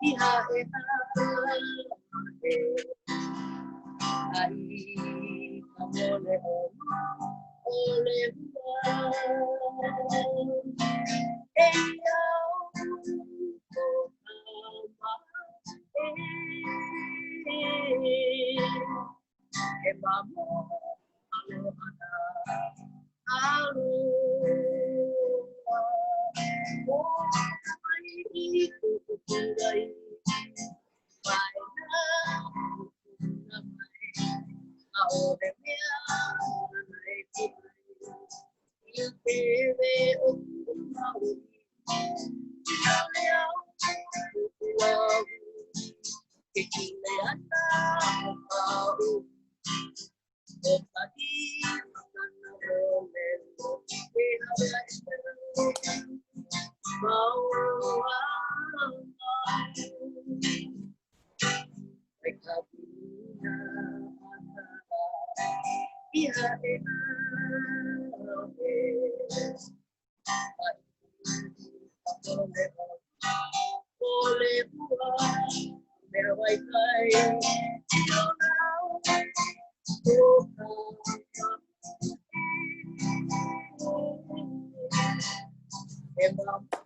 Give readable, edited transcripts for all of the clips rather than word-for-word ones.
I haʻena e Ai ka mole o Lehua Eia o ka e E mamo aloha na aloha O ka mai kuʻu mai nā kūpuna mai ʻAʻohe mea nāna e kūʻai I ke ēwe o kuʻu mauli I au kuʻu au Ke kuleana o kaʻu ʻO ka makana ʻōlelo e Hawaiʻi mau a mau. Mai ka puna a ka lā i Hāʻena e. Mai ka mole o Lehua, mea waiwai i ola o ka E mamo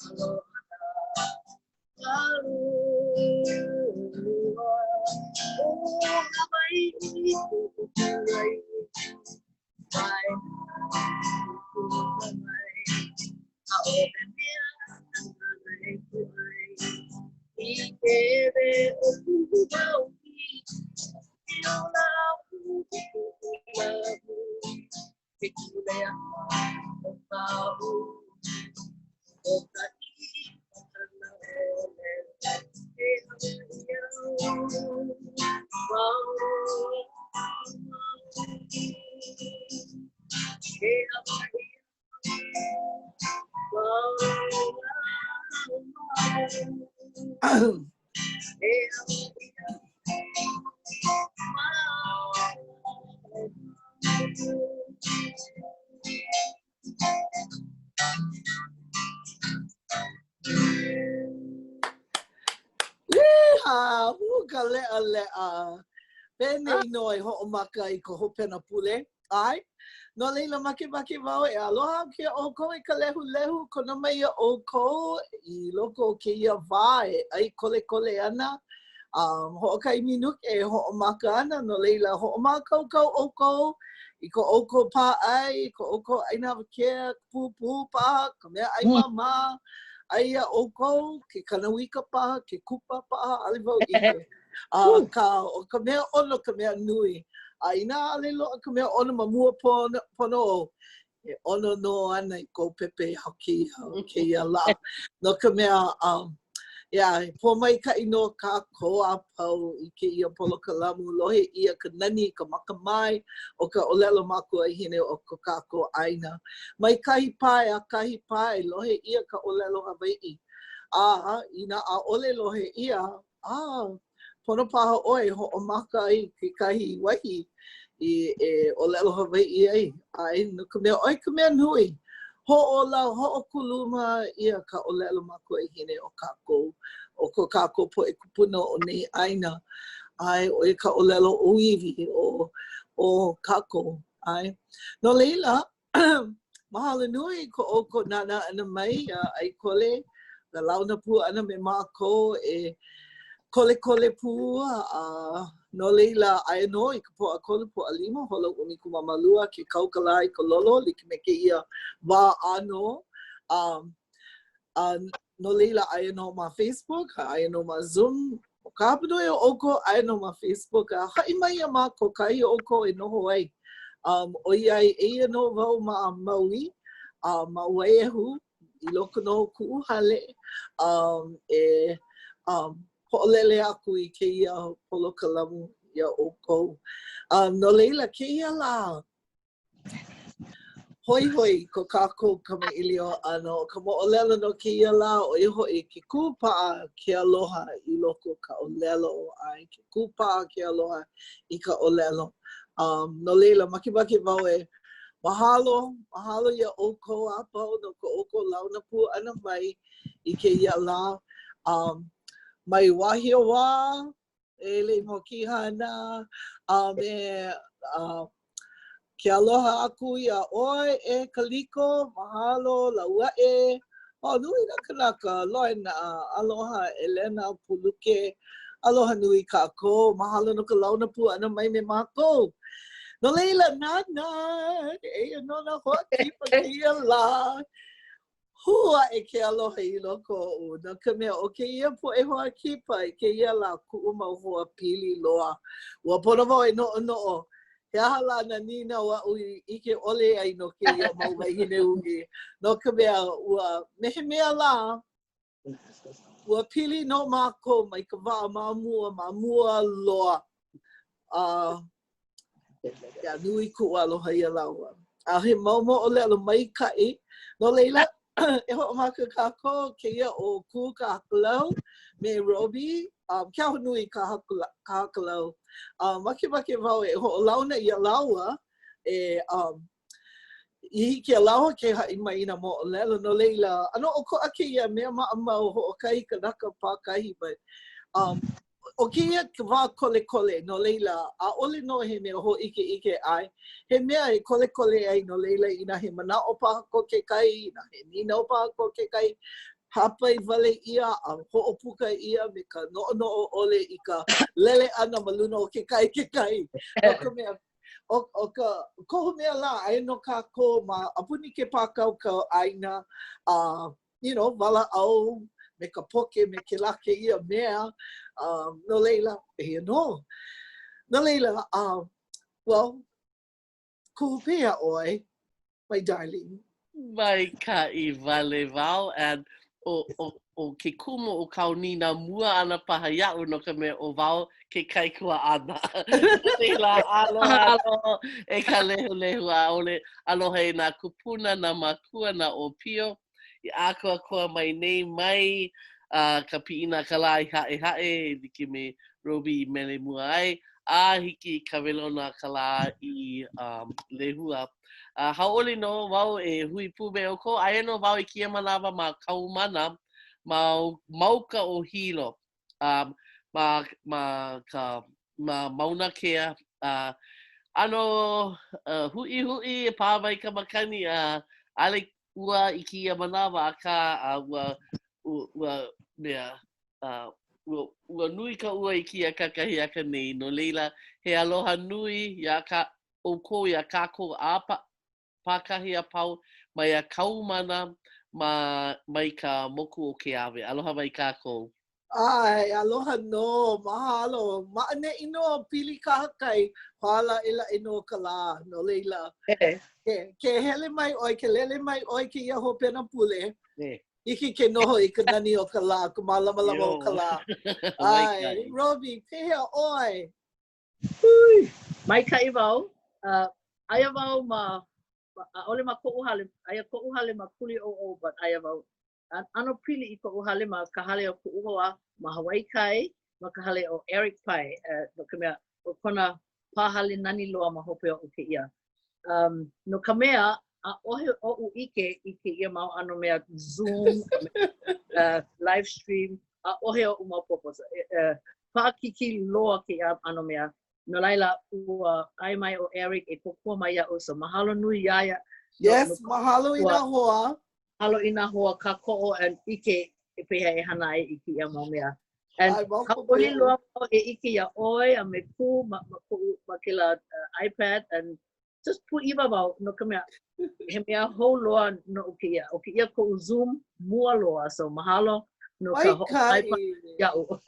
aloha na aloha o Hawaiʻi kuʻu Mai kūpuna mai ʻAʻohe mea nāna e kūʻai I ke ēwe o kuʻu mauli E ola aku kuʻu lāhui Ke kuleana o kaʻu ʻO ka makana ʻōlelo E Hawaiʻi au mau E Hawaiʻi au mau E Hawaiʻi au mau Yeeha! Ū ka leʻaleʻa. Penei nō e hoʻomaka i ka hopena pule. ʻAe. No laila, makemake wau e aloha aku iā ʻoukou e ka lehulehu, kono mai iā ʻoukou i loko o kēia wā e ʻai kolekole ana. Um, hoʻokahi minuke e hoʻomaka ana, no laila, hoʻomākaukau ʻoukou i ko ʻoukou pāʻai, i ko ʻoukou ʻaina awakea, ka pūpū paha, ka mea ʻai mm. māmā, ai iā ʻoukou, ke kanawika paha, ke kupa paha, ʻaʻole wau ʻike. Akā, ʻo ka mea ʻono ka mea nui. A inā ʻaʻole loaʻa ka mea ʻono ma mua pono, pono ou, e ʻono nō ana i kou pepeiao kēia, kēia lā. No ka mea, um, yeah, e pōmaikaʻi nō kākou a pau i kēia polokalamu, lohe ʻia ka nani, ka makamae o ka ʻōlelo makuahine o ko kākou ʻāina. Mai kahi pae a kahi pae, lohe ʻia ka ʻōlelo Hawaiʻi. A inā ʻaʻole lohe ʻia, A, pono paha ʻoe e hoʻomaka ai kekahi wahi i e ʻōlelo Hawaiʻi ai. ʻAe, no ka mea, ʻoe ka mea nui. Hoʻōla, hoʻokuluma ʻia ka ʻōlelo makuahine o kākou, o ko kākou poʻe kūpuna o nei ʻāina. ʻAe, ʻo ia ka ʻōlelo ʻōiwi o, o kākou. ʻAe. No laila, Mahalo nui ko ʻoukou nānā ʻana mai iā ʻAikole, ka launa pū ʻana me mākou e kolekole pū a no laila, aia nō i ka Pōʻakolu, Pōʻalima, hola 12 ke kau ka lā i ka lolo, like me kēia wā ʻānō. Um, a no laila, aia nō ma Facebook, aia nō ma Zoom. ʻO ka hapanui o ʻoukou, aia nō ma Facebook. A haʻi mai iā mākou kahi o ʻoukou e noho ai. Um, ʻoiai, eia nō wau ma Maui, a ma Waiehu, i loko nō o kuʻu hale, um, e um, hoʻolele aku i kēia polokalamu iā ʻoukou. Um, no laila, kēia lā, Hoihoi ko kākou kamaʻilio ʻana ʻo ka moʻolelo no kēia lā, ʻo ia hoʻi ke kūpaʻa ke aloha i loko o ka ʻōlelo, ʻae, ke kūpaʻa ke aloha i ka ʻōlelo. Um, no laila, makemake wau e mahalo, mahalo iā ʻoukou a pau no ko ʻoukou launa pū ʻana mai i kēia lā. Um, Mai Wahiawā, e Lei Mokihana, a me uh, ke aloha aku iā ʻoe e Kaliko, mahalo, lauaʻe. Oh, nui nā kanaka, Loena, aloha, Elena, Puluke, aloha nui kākou, mahalo no ka launa pū ʻana mai me mākou. No laila, nānā, eia nō nā hoa kipa kēia lā. Hū aʻe ke aloha i loko oʻu, no ka mea, ʻo kēia poʻe hoa kipa i kēia lā kuʻu mau hoa pili loa. Ua pono wau e noʻonoʻo, he aha lā nā nīnau aʻu i ʻike ʻole ai no kēia mau wāhine uʻi, no ka mea, ua me he mea lā, ua pili nō mākou mai ka wā ma mua, ma mua loa. A yeah, nui kuʻu aloha iā lāua. A he mau moʻolelo maikaʻi. No laila, e hoʻomaka kākou kēia ʻo Kū Kahakalau me Roby. Um, ke ahonui Kahakalau. Um, makemake wau e hoʻolauna iā lāua e um, i hiki iā lāua ke haʻi mai i nā moʻolelo. No laila, ʻano ʻokoʻa kēia mea maʻamau hoʻokahi kanaka pākahi, but um, ʻo kēia ka wā kolekole, no laila, ʻaʻole nō he mea hōʻikeʻike ʻae, he mea e kolekole ai, no laila, inā he manaʻo paha ko kekahi, inā he nīnau paha ko kekahi, hāpai wale ʻia a hoʻopuka ʻia me ka noʻonoʻo ʻole i ka lele ʻana ma luna o kekahi kekahi. No ka mea, ʻo, ʻo ka, kohu mea lā, aia nō kākou ma a puni ke pākaukau ʻāina, a you know, walaʻau me ka poke me kēlā kēia mea. Um, no laila, eia nō. No laila, um, well, Kū pehea ʻoe, my darling? Maikaʻi wale wau, and ʻo, ʻo, ʻo ke kumu o kāu nīnau mua ʻana paha iaʻu no ka mea ʻo wau ke kaikuaʻana. No laila, aloha nō e ka lehulehu, ʻaʻole aloha i nā kūpuna, nā mākua, nā ʻōpio. I ʻākoakoa mai nei mai uh, ka piʻina a ka lā i Haʻehaʻe, e like me Roby i mele mua ai, a hiki i ka welona a ka lā i um, Lehua. Uh, hauʻoli nō wau e hui pū me ʻoukou, aia nō wau i kēia manawa ma Kaumana, ma mauka o Hilo, um, ma, ma ka ma Mauna Kea, a ʻano uh, huʻihuʻi e pā mai ka makani, a ʻaʻole ua i kēia manawa, akā a ua, ua, ua mea, uh, ua, ua nui ka ua i kēia kakahiaka nei, no laila, he aloha nui iā ka, ʻoukou, iā kākou a pa, pākahi a pau mai a Kaumana ma, mai ka moku o Keawe. Aloha mai kākou. ʻAe, aloha nō, mahalo. Ma ʻaneʻi nō, pili kahakai, pālaʻelaʻe nō ka lā, no laila. Ke, ke hele mai ʻoe, ke lele mai ʻoe kēia hopena pule, hiki ke noho i ka nani o ka lā, ka mālamalama o ka lā. ʻAe, Roby, pehea ʻoe? Hui! Maikaʻi wau. Uh, aia wau ma, ʻaʻole ma koʻu hale, aia koʻu hale ma Kuliʻouʻou, but aia wau ʻano pili i koʻu hale ma ka hale o kuʻu hoa ma Hawaii Kai, ma ka hale o Eric Pai, uh, no ka mea, ʻo kona pā hale nani loa ma hope oʻu kēia. Um, no ka mea, ʻaʻohe oʻu ʻike i kēia mau ʻano mea Zoom, uh, live stream, ʻaʻohe oʻu maopopo. So, uh, paʻakikī loa kēia ʻano mea. No laila, ua ʻae mai ʻo Eric e kōkua mai iaʻu, so mahalo nui iā ia. Yes, no, no, mahalo i nā hoa. Mahalo i nā hoa kākoʻo and ʻike e pehea e hana ai i kēia mau mea. And hauʻoli loa wau e ʻike iā ʻoe a me Kū ma, ma koʻu, ma kēlā uh, iPad and just pūʻiwa wau no ka mea, he mea hou loa noʻu kēia. ʻO kēia koʻu Zoom mua loa, so mahalo no ka hoʻopaepae iaʻu.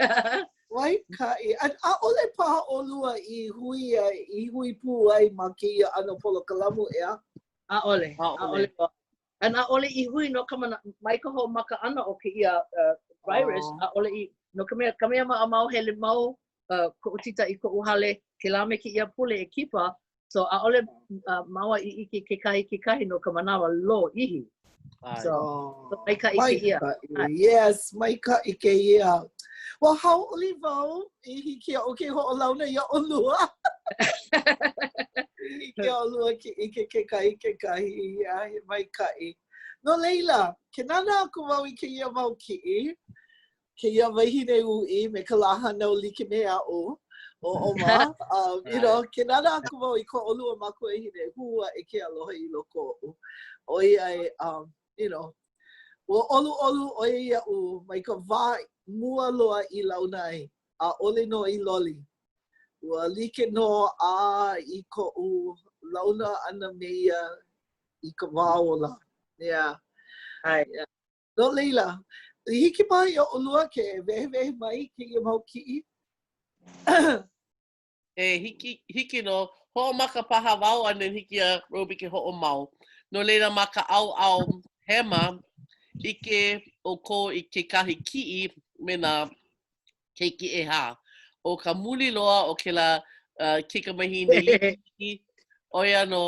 Maikaʻi. A ʻaʻole paha ʻolua i hui ai, i hui pū ai ma kēia ʻano polokalamu, ʻeā? ʻAʻole. ʻAʻole. And ʻaʻole i hui no ka mana, mai ka hoʻomaka ʻana o kēia uh, virus, oh. ʻaʻole i, no ka mea, ka mea maʻamau hele mau uh, koʻu tita i koʻu hale, kēlā me kēia pule e kipa, so ʻaʻole uh, māua i ʻike kekahi kekahi no ka manawa lōʻihi. So, so maikaʻi kēia. Yes, maikaʻi kēia. Ua hauʻoli wau i hiki iaʻu ke hoʻolauna iā ʻolua. I hiki iā ʻolua ke ʻike kekahi kekahi, a he maikaʻi. No laila, ke nānā aku wau i kēia mau kiʻi. Kēia wahine uʻi me ka lā hānau like me aʻu, ʻo Oma. Um, you know, ke nānā aku wau i ko ʻolua makuahine, hū aʻe ke aloha i loko oʻu. ʻOiai, um, you know, ua ʻoluʻolu ʻo ia iaʻu mai ka wā mua loa i launa ai, ʻaʻole nō i loli. Ua like nō a i koʻu launa ʻana me ia i ka wā ola. Yeah. ʻAe. Yeah. No laila, i hiki paha iā ʻolua ke wehewehe mai i kēia mau kiʻi? E hiki, hiki nō. Hoʻomaka paha wau and then hiki iā Roby ke hoʻomau. No laila ma ka ʻaoʻao hema, ʻike ʻoukou i kekahi kiʻi me nā keiki ʻehā. ʻO ka muli loa o kēlā uh, kaikamahine liʻiliʻi, ʻo ia nō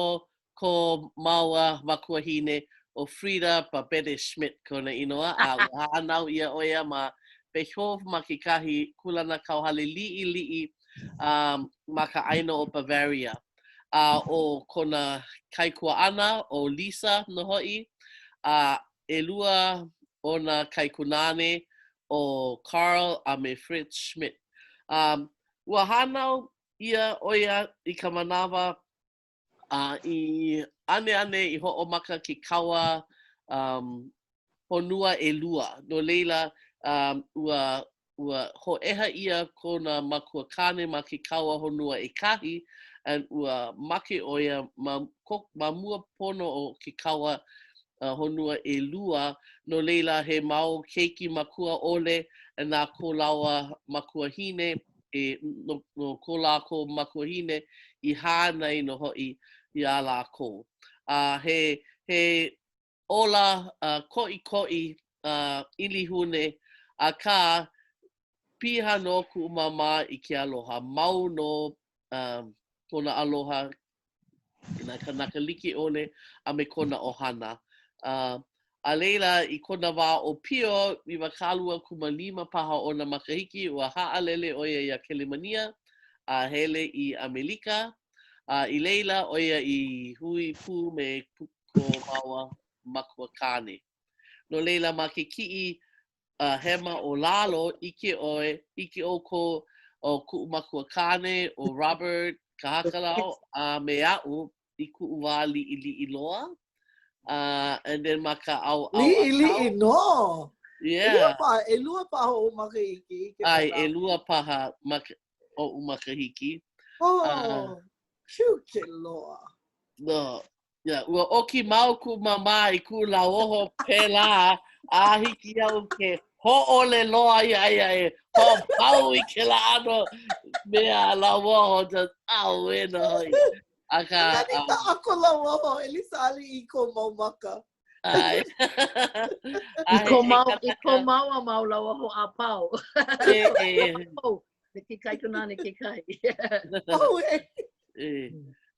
ko māua makuahine, ʻo Frida Babette Schmidt kona inoa, a ua hānau ʻia ʻo ia ma Bechhofen ma kekahi kūlanakauhale liʻiliʻi um, ma ka ʻāina o Bavaria. A ʻo kona kaikuaʻana, ʻo Lisa nō hoʻi, a ʻelua ona kaikunāne, ʻo Carl a me Fritz Schmidt. Um, ua hānau ʻia ʻo ia i ka manawa a i ʻaneʻane i hoʻomaka ke kaua um, honua ʻelua. No laila, um, ua, ua hōʻeha ʻia kona makua kāne ma ke kaua honua ʻekahi, and ua make ʻo ia ma, ko, ma mua pono o ke kaua uh, honua ʻelua, no laila he mau keiki makua ʻole na ko lāua makuahine, e, no, no ko lākou makuahine i hānai nō hoʻi iā lākou. A he, he ola uh, koʻikoʻi uh, ʻilihune, akā, piha nō kuʻu māmā i ke aloha. Mau nō uh, kona aloha i nā kānaka like ʻole a me kona ʻohana. Uh, a laila, i kona wā ʻōpio, 25 paha ona makahiki, ua haʻalele ʻo ia iā Kelemania a hele i ʻAmelika. A i laila ʻo ia i hui pū me ko māua makua kāne. No laila, ma ke kiʻi uh, hema o lalo, ʻike ʻoe, ʻike ʻoukou ʻo kuʻu makua kāne, ʻo Robert Kahakalau, a me aʻu i kuʻu wā liʻiliʻi loa. Uh, and then ma ka ʻaoʻao Liʻiliʻi nō. Yeah. ʻElua paha, ʻelua paha ou makahiki. ʻAe, ʻelua paha mak oʻu makahiki. Oh, uh, cute loa. No, Yeah, ua ʻoki mau kuʻu māmā i kuʻu lauoho pēlā a hiki iaʻu ke hōʻole loa iā ia e hoʻopau i kēlā ʻano mea lauoho just ʻauē nō hoʻi. Akā, Nani ka ʻako lauoho, e Lisa Aliʻi i kou mau maka. ʻAe. I ko mau, i ko māua mau lauoho a pau. E, e. Me ke kaikunāne kekahi. Oh, e. E.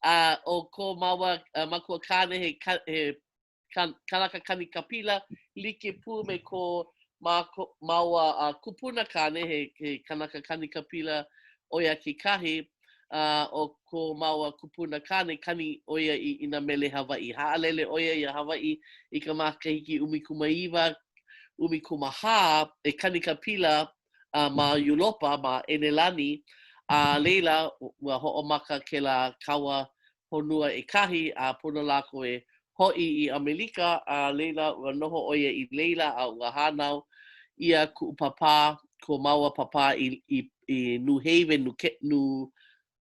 A ʻo ko māua makua kāne he, he kanaka kani kapila, like pū me ko māko, māua uh, kupuna kāne, he, he kanaka kani kapila ʻo ia kekahi, uh, ʻo ko māua kupuna kāne, kani ʻo ia i, i nā mele Hawaiʻi. Haʻalele ʻo ia iā Hawaiʻi i ka makahiki 19 14 e kani kapila uh, ma Europa, ma ʻEnelani, a laila, ua hoʻomaka kēlā kaua honua ʻekahi, a pono lākou e hoʻi i ʻAmelika, a laila, ua noho ʻo ia i laila, a ua hānau ʻia kuʻu pāpā, ko māua pāpā i, i, i New Haven, New, New,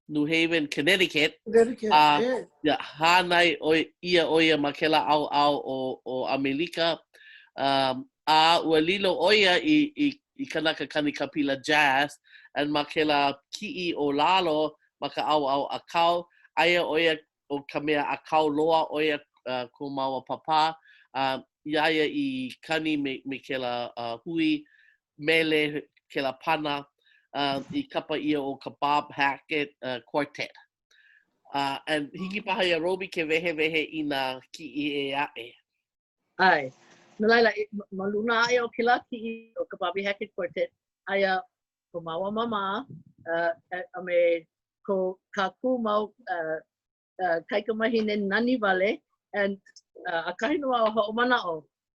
New Haven, Connecticut. Connecticut, a, yeah. Yeah, hānai ʻia ʻo ia ma kēlā ʻaoʻao o, o ʻAmelika. Um, a ua lilo ʻo ia i, i, i kanaka kani kapila jazz, and ma kēlā kiʻi o lalo ma ka ʻaoʻao ʻākau, aia ʻo ia ʻo ka mea ʻākau loa ʻo ia uh, ko māua pāpā, uh, iā ia i kani me, me kēlā uh, hui mele, kēlā pana uh, i kapa ʻia ʻo ka Bob Hackett uh, Quartet. Uh, and hiki paha iā Roby ke wehewehe i nā kiʻi ʻē aʻe. ʻAe. No laila, ma luna aʻe o kēlā kiʻi o ka Bobby Hackett Quartet, aia ko māua māmā uh, a me ko kākou mau uh, uh, kaikamahine nani wale, and uh, ʻakahi nō a hoʻomanaʻo,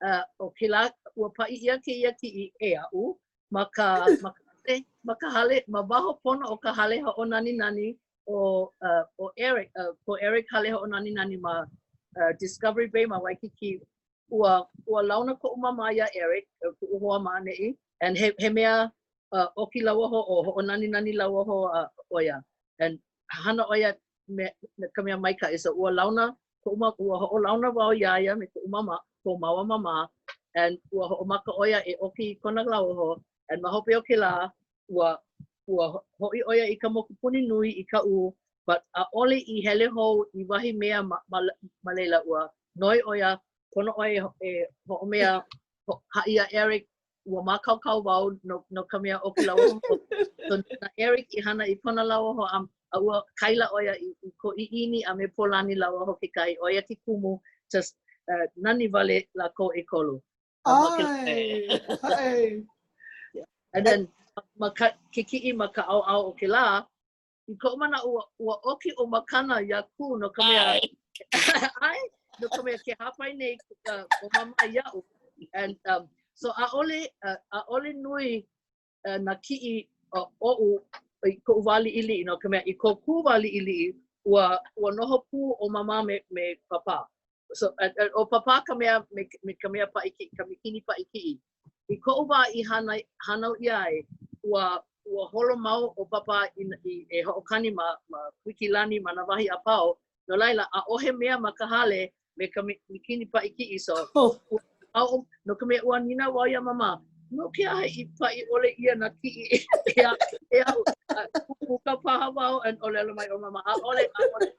uh, ʻo kēlā, ua paʻi ʻia kēia kiʻi e aʻu. Ma ka, ma ka hale, ma ka hale, ma waho pono o ka hale hoʻonaninani o, uh, o Eric, uh, ko Eric hale hoʻonaninani ma uh, Discovery Bay ma Waikiki, ua, ua launa koʻu māmā iā Eric, kuʻu hoa ma ʻaneʻi, and he, he mea uh, ʻoki lauoho o hoʻonaninani lauoho uh, ʻo ia. And hana ʻo ia me, me ka mea maikaʻi. So ua launa koʻu ma, ua hoʻolauna wau iā ia me koʻu māmā, ko māua māmā, and ua hoʻomaka ʻo ia e ʻoki i kona lauoho, and ma hope o kēlā, ua, ua hoʻi ʻo ia i ka mokupuni nui i Kaʻū, but ʻaʻole i hele hou i wahi mea ma, ma, ma laila, ua noi ʻo ia, pono ʻoe e, e hoʻomea, ho, haʻi iā Eric, ua mākaukau wau no, no ka mea ʻoki lauoho. So, na Eric i hana i kona lauoho a, a ua kaila ʻo ia i, i ko ʻIʻini a me Pōlani lauoho kekahi. ʻO ia ke kumu, just uh, nani wale lākou ʻekolu. ʻAe, ʻae. And then, ma ka, ke kiʻi ma ka ʻaoʻao o kēlā, i koʻu manaʻo, ua, ua ʻoki ʻo Makana iā Kū no ka mea, ʻae, no ka mea ke hāpai nei uh, ʻo Māmā iaʻu. And, um, so ʻaʻole, uh, ʻaʻole nui uh, nā kiʻi uh, oʻu i koʻu wā liʻiliʻi, no ka mea, i ko Kū wā liʻiliʻi, ua, ua noho pū ʻo Māmā me, me Pāpā. So, uh, uh, ʻo Pāpā ka mea me, me ka mea paʻi kiʻi, ka mīkini paʻi kiʻi. I koʻu wā i hānai, hānau ʻia ai, ua, ua holo mau ʻo Pāpā i, i, e hoʻokani ma, ma Kuikilani, ma nā wahi a pau. No laila, ʻaʻohe mea ma ka hale me ka mīkini paʻi kiʻi. So, oh. ua, au, no ka mea, ua nīnau wau iā Māmā, no ke aha i paʻi ʻole ʻia nā kiʻi e, e aʻu? Puka paha wau, and ʻōlelo mai ʻo Māmā, ʻaʻole, ʻaʻole,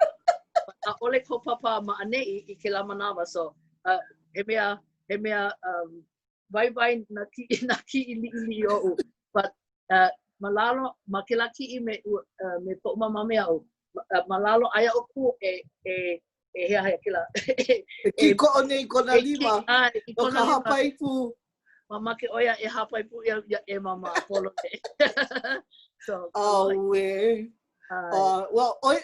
ʻaʻole ko Pāpā ma ʻaneʻi i kēlā manawa. So, uh, he mea, he mea um, waiwai nā kiʻi, nā kiʻi liʻiliʻi oʻu. But uh, ma lalo, ma kēlā kiʻi me, uh, me koʻu māmā me aʻu, ma, uh, ma lalo aia ʻo Kū e, e, e he aha kēlā. e kīkoʻo nei i kona lima. E, i kona no ka hāpai pū. Mamake ʻo ia e hāpai pū ia, ia e māmā polo so, Auē. Uh, well, oi,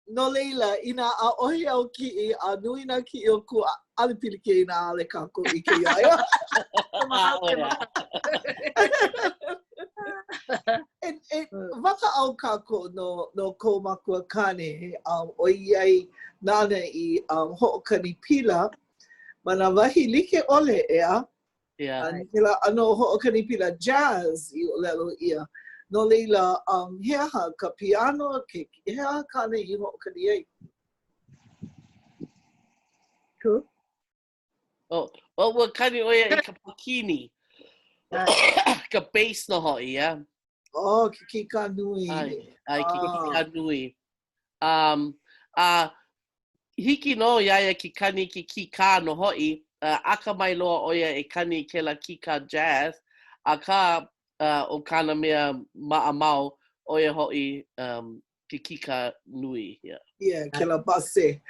No laila, inā ʻaʻohe āu kiʻi a nui nā kiʻi o Kū, ʻaʻole pilikia inā ʻaʻole kākou ʻike iā ia. E, e, wakaʻao kākou no, no kou makua kāne, um, ʻoiai nāna i um, hoʻokani pila ma nā wahi like ʻole, ʻeā? Yeah. A kēlā ʻano hoʻokani pila jazz i ʻōlelo ʻia. No laila, um, he aha ka piano, ke, he aha kāna i hoʻokani ai? Kū? Oh, oh, ua kani ʻo ia i ka pōkini. ka bass nō hoʻi, yeah. Oh, ke kīkā nui. ʻAe, ʻae, ke kīkā ah. nui. Um, a hiki nō iā ia ke kani ke kīkā nō hoʻi, uh, akamai loa ʻo ia e kani i kēlā kīkā jazz, akā uh, ʻo kāna mea maʻamau, ʻo ia hoʻi um, ke kīkā nui. Yeah, yeah kēlā base.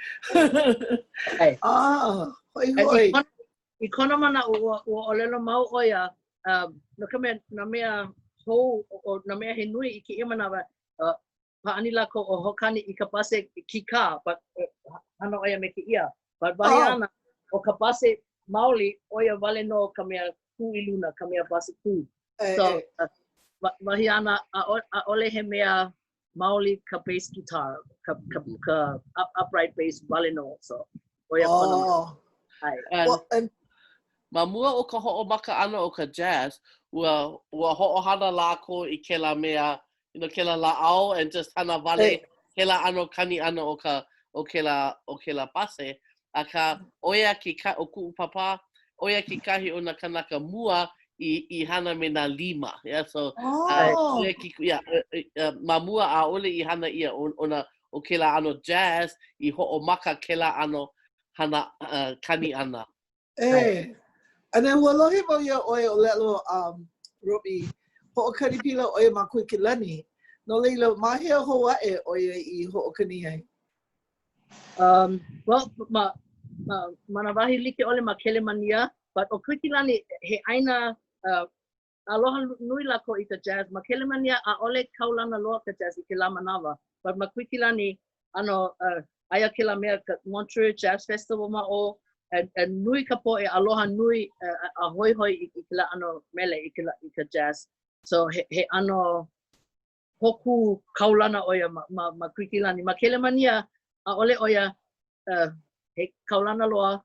ah, hoihoi. I kona manaʻo, ua, ua ʻōlelo mau ʻo ia, um, no ka mea, nā mea hou, o, nā mea he nui i kēia manawa, uh, pāʻani lākou o hoʻokani i ka base kīkā, but uh, hana ʻo ia me kēia. But wahi oh. āna, ʻo ka base maoli, ʻo ia wale nō ka mea kū i luna, ka mea base kū. Eh, so, eh. Uh, wahi āna, ʻaʻole he mea maoli ka bass guitar, ka, ka, mm-hmm. ka up, upright bass wale nō. So, ʻo ia kona. Oh. And, well, and Ma mua o ka hoʻomaka ʻana o ka jazz, ua, ua hoʻohana lākou i kēlā mea you know, kēlā lāʻau and just hana wale kēlā ʻano kani ʻana o ka, o kēlā, o kēlā base. Akā, ʻo ia ke, ʻo kuʻu pāpā, ʻo ia kekahi o nā kanaka mua i, i hana me nā lima. Yeah, so, oh. uh, ʻo ia ke, yeah, uh, ma mua ʻaʻole i hana ʻia o, o, nā, o kēlā ʻano jazz i hoʻomaka kēlā ʻano hana uh, kani ʻana. E, and then ua lohe wau iā ʻoe ʻōlelo, um, Robbie, hoʻokani pila ʻoe ma Kuikilani. No laila, ma hea hou aʻe ʻo ia i hoʻokani ai? Um, well, ma, ma, ma nā wahi like ʻole ma Kelemania, but ʻo Kuikilani, he ʻāina uh, Aloha nui lākou i ka jazz. Ma Kelemania, ʻaʻole kaulana loa ka jazz i kēlā manawa. But ma Kuikilani, ʻano, uh, aia kēlā mea, ka Montreux Jazz Festival ma ʻō, and, and nui ka poʻe aloha nui uh, a hoihoi i, i kēlā ʻano mele i, kēlā, i ka jazz. So he, he ʻano hōkū kaulana ʻo ia ma, ma, ma Kuikilani. Ma Kelemania, ʻaʻole ʻo ia uh, he kaulana loa,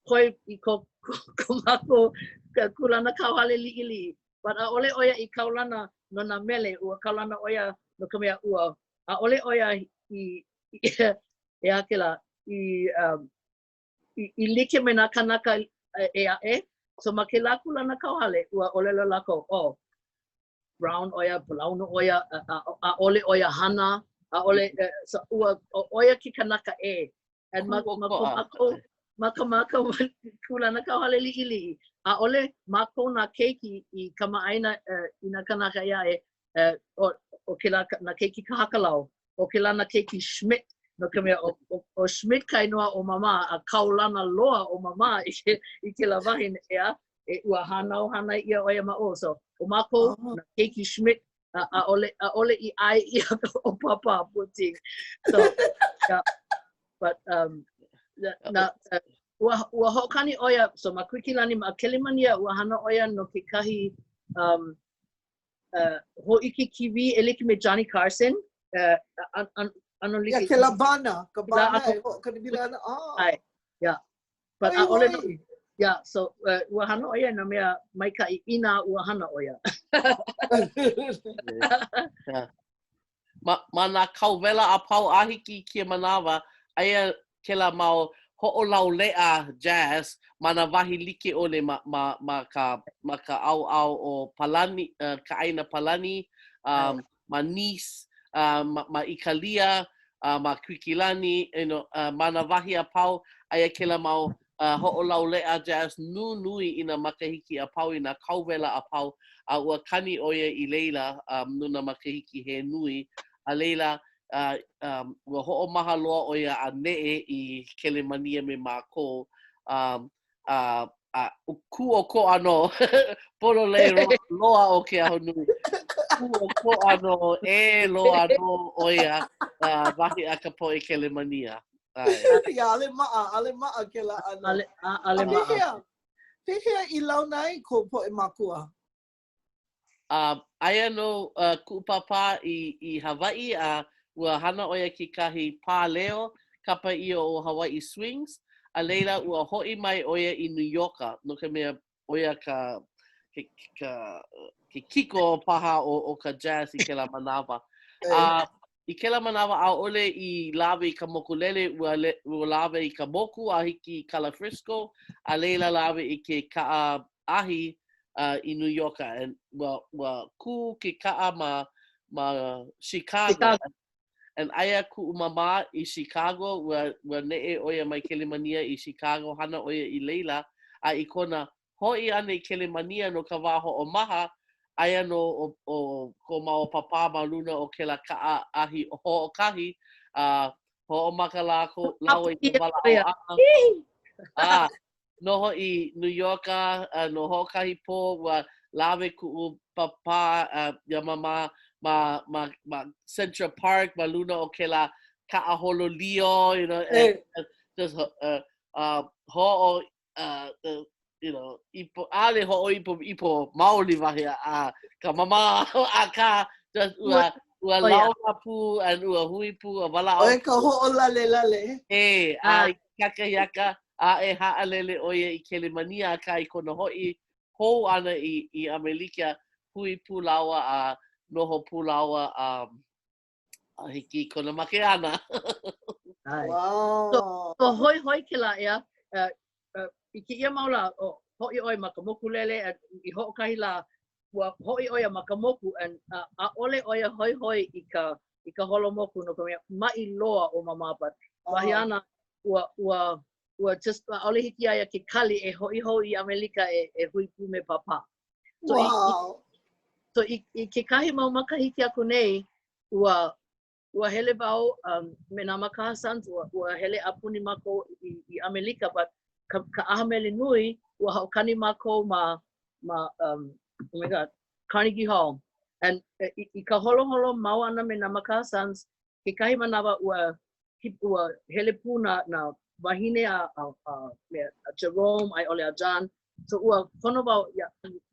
koe i ko, ko, ko mākou kūlanakauhale liʻiliʻi. But ʻaʻole ʻo ia i kaulana no nā mele, ua kaulana ʻo ia no ka mea ua, ʻaʻole ʻo ia i, i ʻeā kēlā, i, um, i, i like me nā kānaka ʻē aʻe. So ma kēlā kūlanakauhale, ua ʻōlelo lākou, oh, brown ʻo ia, palaunu ʻo ia, ʻaʻole ʻo ia hana, ʻaʻole, so, ua, ʻo ia ke kanaka ʻē. And ma, ma ko mākou, ma ko mākou kūlanakauhale liʻiliʻi, ʻaʻole mākou nā keiki i kamaʻāina uh, i nā kānaka ʻē aʻe, uh, ʻo, ʻo kēlā nā keiki Kahakalau, ʻo kēlā nā keiki Schmidt, no ka mea, ʻo, ʻo, ʻo Schmidt ka inoa o Māmā, a kaulana loa ʻo Māmā i, ke, i kēlā wahi, ʻeā, e, ua hānau hānai ʻia ʻo ia ma ʻō. So, ʻo mākou, oh. nā keiki Schmidt, ʻaʻole, ʻaʻole i ʻae ʻia ʻo Pāpā Putin. So, yeah. But, um, na, na, uh, ua, ua hoʻokani ʻo ia, so ma Kuikilani, ma Kelemania, ua hana ʻo ia no kekahi um, uh, hōʻike kīwī e like me Johnny Carson, uh, an, an, ʻano like. Yeah, kēlā bāna, ka bāna e hoʻokani pila ana. Oh. ʻAe, yeah. But ʻaʻole nō, yeah, so uh, ua hana ʻo ia nā mea maikaʻi inā ua hana ʻo ia. yeah. Ma, ma nā kauwela a pau a hiki i kēia manawa, aia kēlā mau hoʻolauleʻa jazz ma nā wahi like ʻole ma, ma, ma ka, ma ka ʻaoʻao o Palani, uh, ka ʻāina Palani, um, ma Nice, uh, ma, ma ʻĪkālia, uh, ma Kuikilani, you know, uh, ma nā wahi a pau, aia kēlā mau uh, hoʻolauleʻa jazz nunui i nā makahiki a pau, i nā kauwela a pau, a ua kani ʻo ia i laila um, no nā makahiki he nui, a laila, uh, um, ua hoʻomaha loa ʻo ia a neʻe i Kelemania me mākou, um, a, a kūʻokoʻa nō, pololei loa ʻo Keahonui, kūʻokoʻa nō, ʻē loa nō ʻo ia, uh, wahi a ka poʻe Kelemania. Ia, ʻaʻole maʻa, ʻaʻole maʻa kēlā ʻano. ʻAʻole, ʻaʻole maʻa. Pehea, pehea i launa ai kou poʻe mākua? Uh, aia nō uh, kuʻu pāpā i, i Hawaiʻi a ua hana ʻo ia kekahi pāleo kapa ʻia ʻo Hawaiʻi Swings, a laila ua hoʻi mai ʻo ia i New Yorka no ka mea ʻo ia ka, ke, ka, ke kiko paha o, o ka jazz i kēlā manawa. A i kēlā manawa ʻaʻole i lawe i ka mokulele, ua, le, ua lawe i ka moku a hiki i Kalafrisco, a laila lawe i ke kaʻa ahi uh, i New Yorka. And ua, ua kū ke kaʻa ma, ma Chicago. Chicago. And aia kuʻu māmā i Chicago, ua, ua neʻe ʻo ia mai Kelemania i Chicago, hana ʻo ia i laila, a i kona hoʻi ʻana i Kelemania no ka wā hoʻomaha, aia nō ʻo, ʻo ko māua pāpā ma luna o kēlā kaʻa ahi hoʻokahi, a hoʻomaka lākou, lāua i ka walaʻau ʻana. A, noho i New Yorka uh, no hoʻokahi pō ua lawe kuʻu pāpā uh, iā māmā ma, ma, ma Central Park ma luna o kēlā kaʻa holo lio, you know, and, and just uh, uh, hoʻo, uh, uh, you know, ipo, ʻaʻole hoʻoipo ipo maoli wahi a, a ka māmā, akā, just ua, ua launa pū and ua hui pū a walaʻau. ʻO ka hoʻolalelale. E, a i kakahiaka, a e haʻalele ʻo ia i Kelemania, akā i kona hoʻi hou ʻana i, i ʻAmelika, hui pū lāua a noho pū lāua a, a hiki i kona make ʻana. Wow. So, so hoihoi kēlā, ʻeā, uh, uh, i kēia mau lā, oh, hoʻi ʻoe ma ka mokulele, uh, i hoʻokahi lā, ua hoʻi ʻo ia ma ka moku, and uh, ʻaʻole ʻo ia hoihoi i ka, i ka holo moku, no ka mea, maʻi loa ʻo Māmā, but wahi āna, ua, ua, ua just, ʻaʻole hiki iā ia ke kali e hoʻi hou i ʻAmelika e, e hui pū me Pāpā. So, wow. i, i, so i, i kekahi mau makahiki aku nei, ua, ua hele wau um, me nā Makaha Sons, ua, ua hele a puni mākou i, i ʻAmelika, but ka, ka ʻaha mele nui, ua hoʻokani mākou ma, ma um, oh my God, Carnegie Hall. And i, i ka holoholo mau ʻana me nā Makaha Sons, kekahi manawa ua ua hele pū nā, nā wāhine a, a, a, me, a Jerome a i ʻole a John. So ua kono wau iā,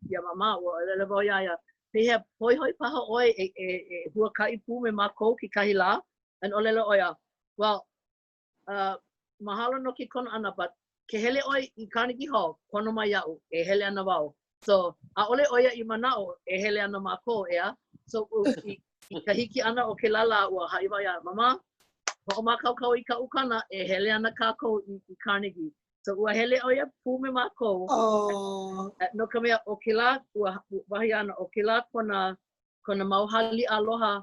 iā Māmā, ua ʻōlelo wau iā ia, Pehea, hoihoi paha ʻoe e, e, e huakaʻi pū me mākou kekahi lā? And ʻōlelo ʻo ia, well, uh, mahalo no ke kono ʻana, but ke hele ʻoe i Carnegie Hall, kono mai iaʻu, e hele ana wau. So, ʻaʻole ʻo ia i manaʻo e hele ana mākou, ʻeā? So, i, i ka hiki ʻana o kēlā lā, ua haʻi wau iā ia, Mama, hoʻomākaukau i ka ukana, e hele ana kākou i, i Carnegie. So, ua hele ʻo ia pū me mākou. Oh. No ka mea, ʻo kēlā, ua, wahi āna, ʻo kēlā kona, kona mau haliʻa aloha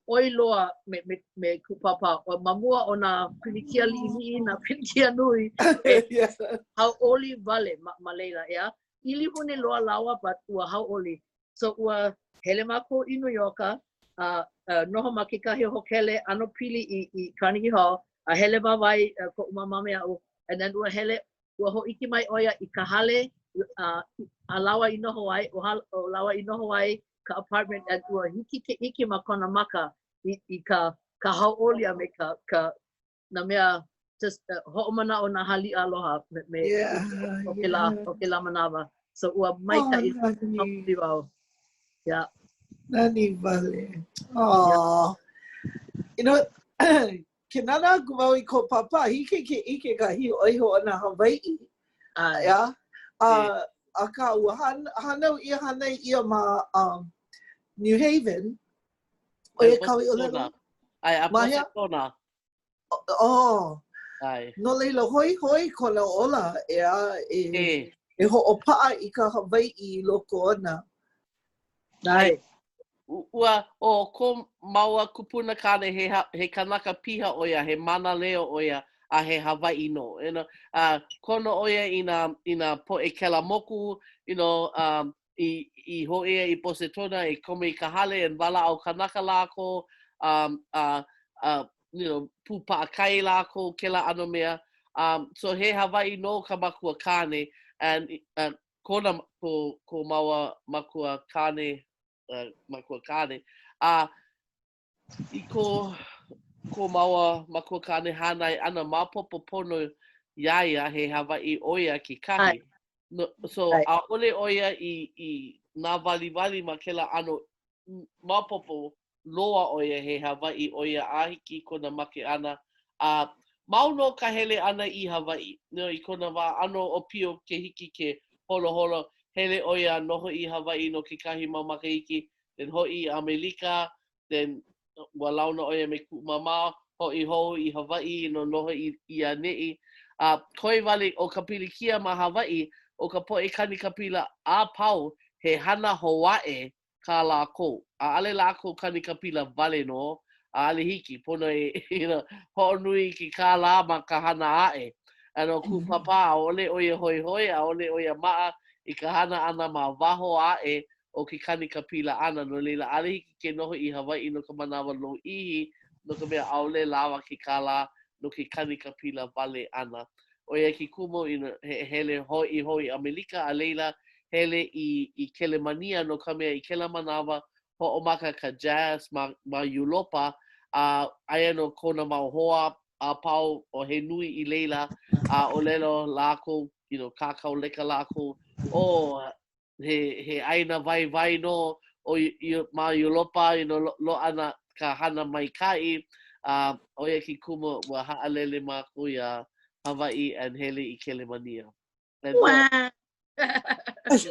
ʻoi loa me, me, me kuʻu pāpā. ʻO ma mua o nā pilikia liʻiliʻi, nā pilikia nui, e yeah. hauʻoli wale ma, ma laila, ʻeā. ʻIlihune loa lāua, but ua hauʻoli. So ua hele mākou i New Yorka, a uh, noho ma kekahi hōkele ʻano pili i, i Carnegie Hall, a hele wāwae uh, koʻu māmā me aʻu, and then ua hele, ua hōʻike mai ʻo ia i ka hale uh, a lāua i noho ai, o, hal, o lāua i noho ai, ka apartment, and ua hiki ke ʻike ma kona maka i, i ka, ka hauʻoli a me ka, ka, nā mea just uh, hoʻomanaʻo nā haliʻa aloha me, me yeah, o kēlā, yeah. o kēlā manawa. So ua maikaʻi oh, nani. wau. Yeah. Nani wale. Oh. Yeah. You know, ke nānā aku wau i ko pāpā, hiki ke ʻike ka hiʻohiʻona Hawaiʻi. ʻAe. Yeah. Uh, akā, ua han, hānau ʻia, hānai ʻia ma um, New Haven. ʻO ia kāu i ʻōlelo? ʻAe, a Ma hea? Bosetona. Oh. ʻAe. No laila, hoihoi kona ola, ʻeā, e, E. e hoʻopaʻa i ka Hawaiʻi i loko ona. ʻAe. Ua, ʻo ko māua kupuna kāne, he, he kanaka piha ʻo ia, he mānaleo ʻo ia, a he Hawaiʻi nō. You know, a kono ʻo ia i nā, i nā poʻe kelamoku, you know, um, i, i hōʻea i Bosetona e komo i ka hale and walaʻau kanaka lākou, um, a, a, you know, pū paʻakai lākou, kēlā ʻano mea. Um, so he Hawaiʻi nō ka makua kāne, and uh, kona, ko, ko māua makua kāne, uh, makua kāne, a i ko, ko māua makua kāne hānai ʻana, maopopo pono iā ia he Hawaiʻi ʻo ia kekahi. No, so, ʻaʻole ʻo ia i, i nāwaliwali ma kēlā ʻano maopopo loa ʻo ia he Hawaiʻi ʻo ia a hiki i kona make ʻana, a mau nō ka hele ʻana i Hawaiʻi. You know, i kona wā ʻano ʻōpio ke hiki ke holoholo, hele ʻo ia a noho i Hawaiʻi no kekahi mau makahiki, then hoʻi i ʻAmelika, then ua launa ʻo ia me kuʻu māmā, hoʻi hou i Hawaiʻi, you know, noho i, i ʻaneʻi. A koe wale ʻo ka pilikia ma Hawaiʻi, ʻo ka poʻe kanikapila a pau, he hana hou aʻe kā lākou. ʻAʻole lākou kanikapila wale nō, ʻaʻole hiki, pono e you know, hoʻonui i ke kālā ma ka hana aʻe. And ʻo kuʻu pāpā, ʻaʻole ʻo ia hoihoi, ʻaʻole ʻo ia maʻa i ka hana ʻana ma waho aʻe o ke kanikapila ʻana, no laila, ʻaʻole hiki ke noho i Hawaiʻi no ka manawa lōʻihi, no ka mea, ʻaʻole lawa ke kālā no ke kanikapila wale ʻana. ʻO ia ke kumu i hele hoʻi hou i ʻAmelika, a laila, hele i, i Kelemania no ka mea i kēlā manawa, hoʻomaka ka jazz ma, ma Iulopa, a aia nō kona mau hoa a pau o he nui i laila, a ʻōlelo lākou, you know, kākau leka lākou, oh, he, he ʻāina waiwai nō ʻo ma Iulopa, you know, loaʻa nā, ka hana maikaʻi, a ʻo ia ke kumu ua haʻalele mākou iā Hawaiʻi and hele i Kelemania. And so,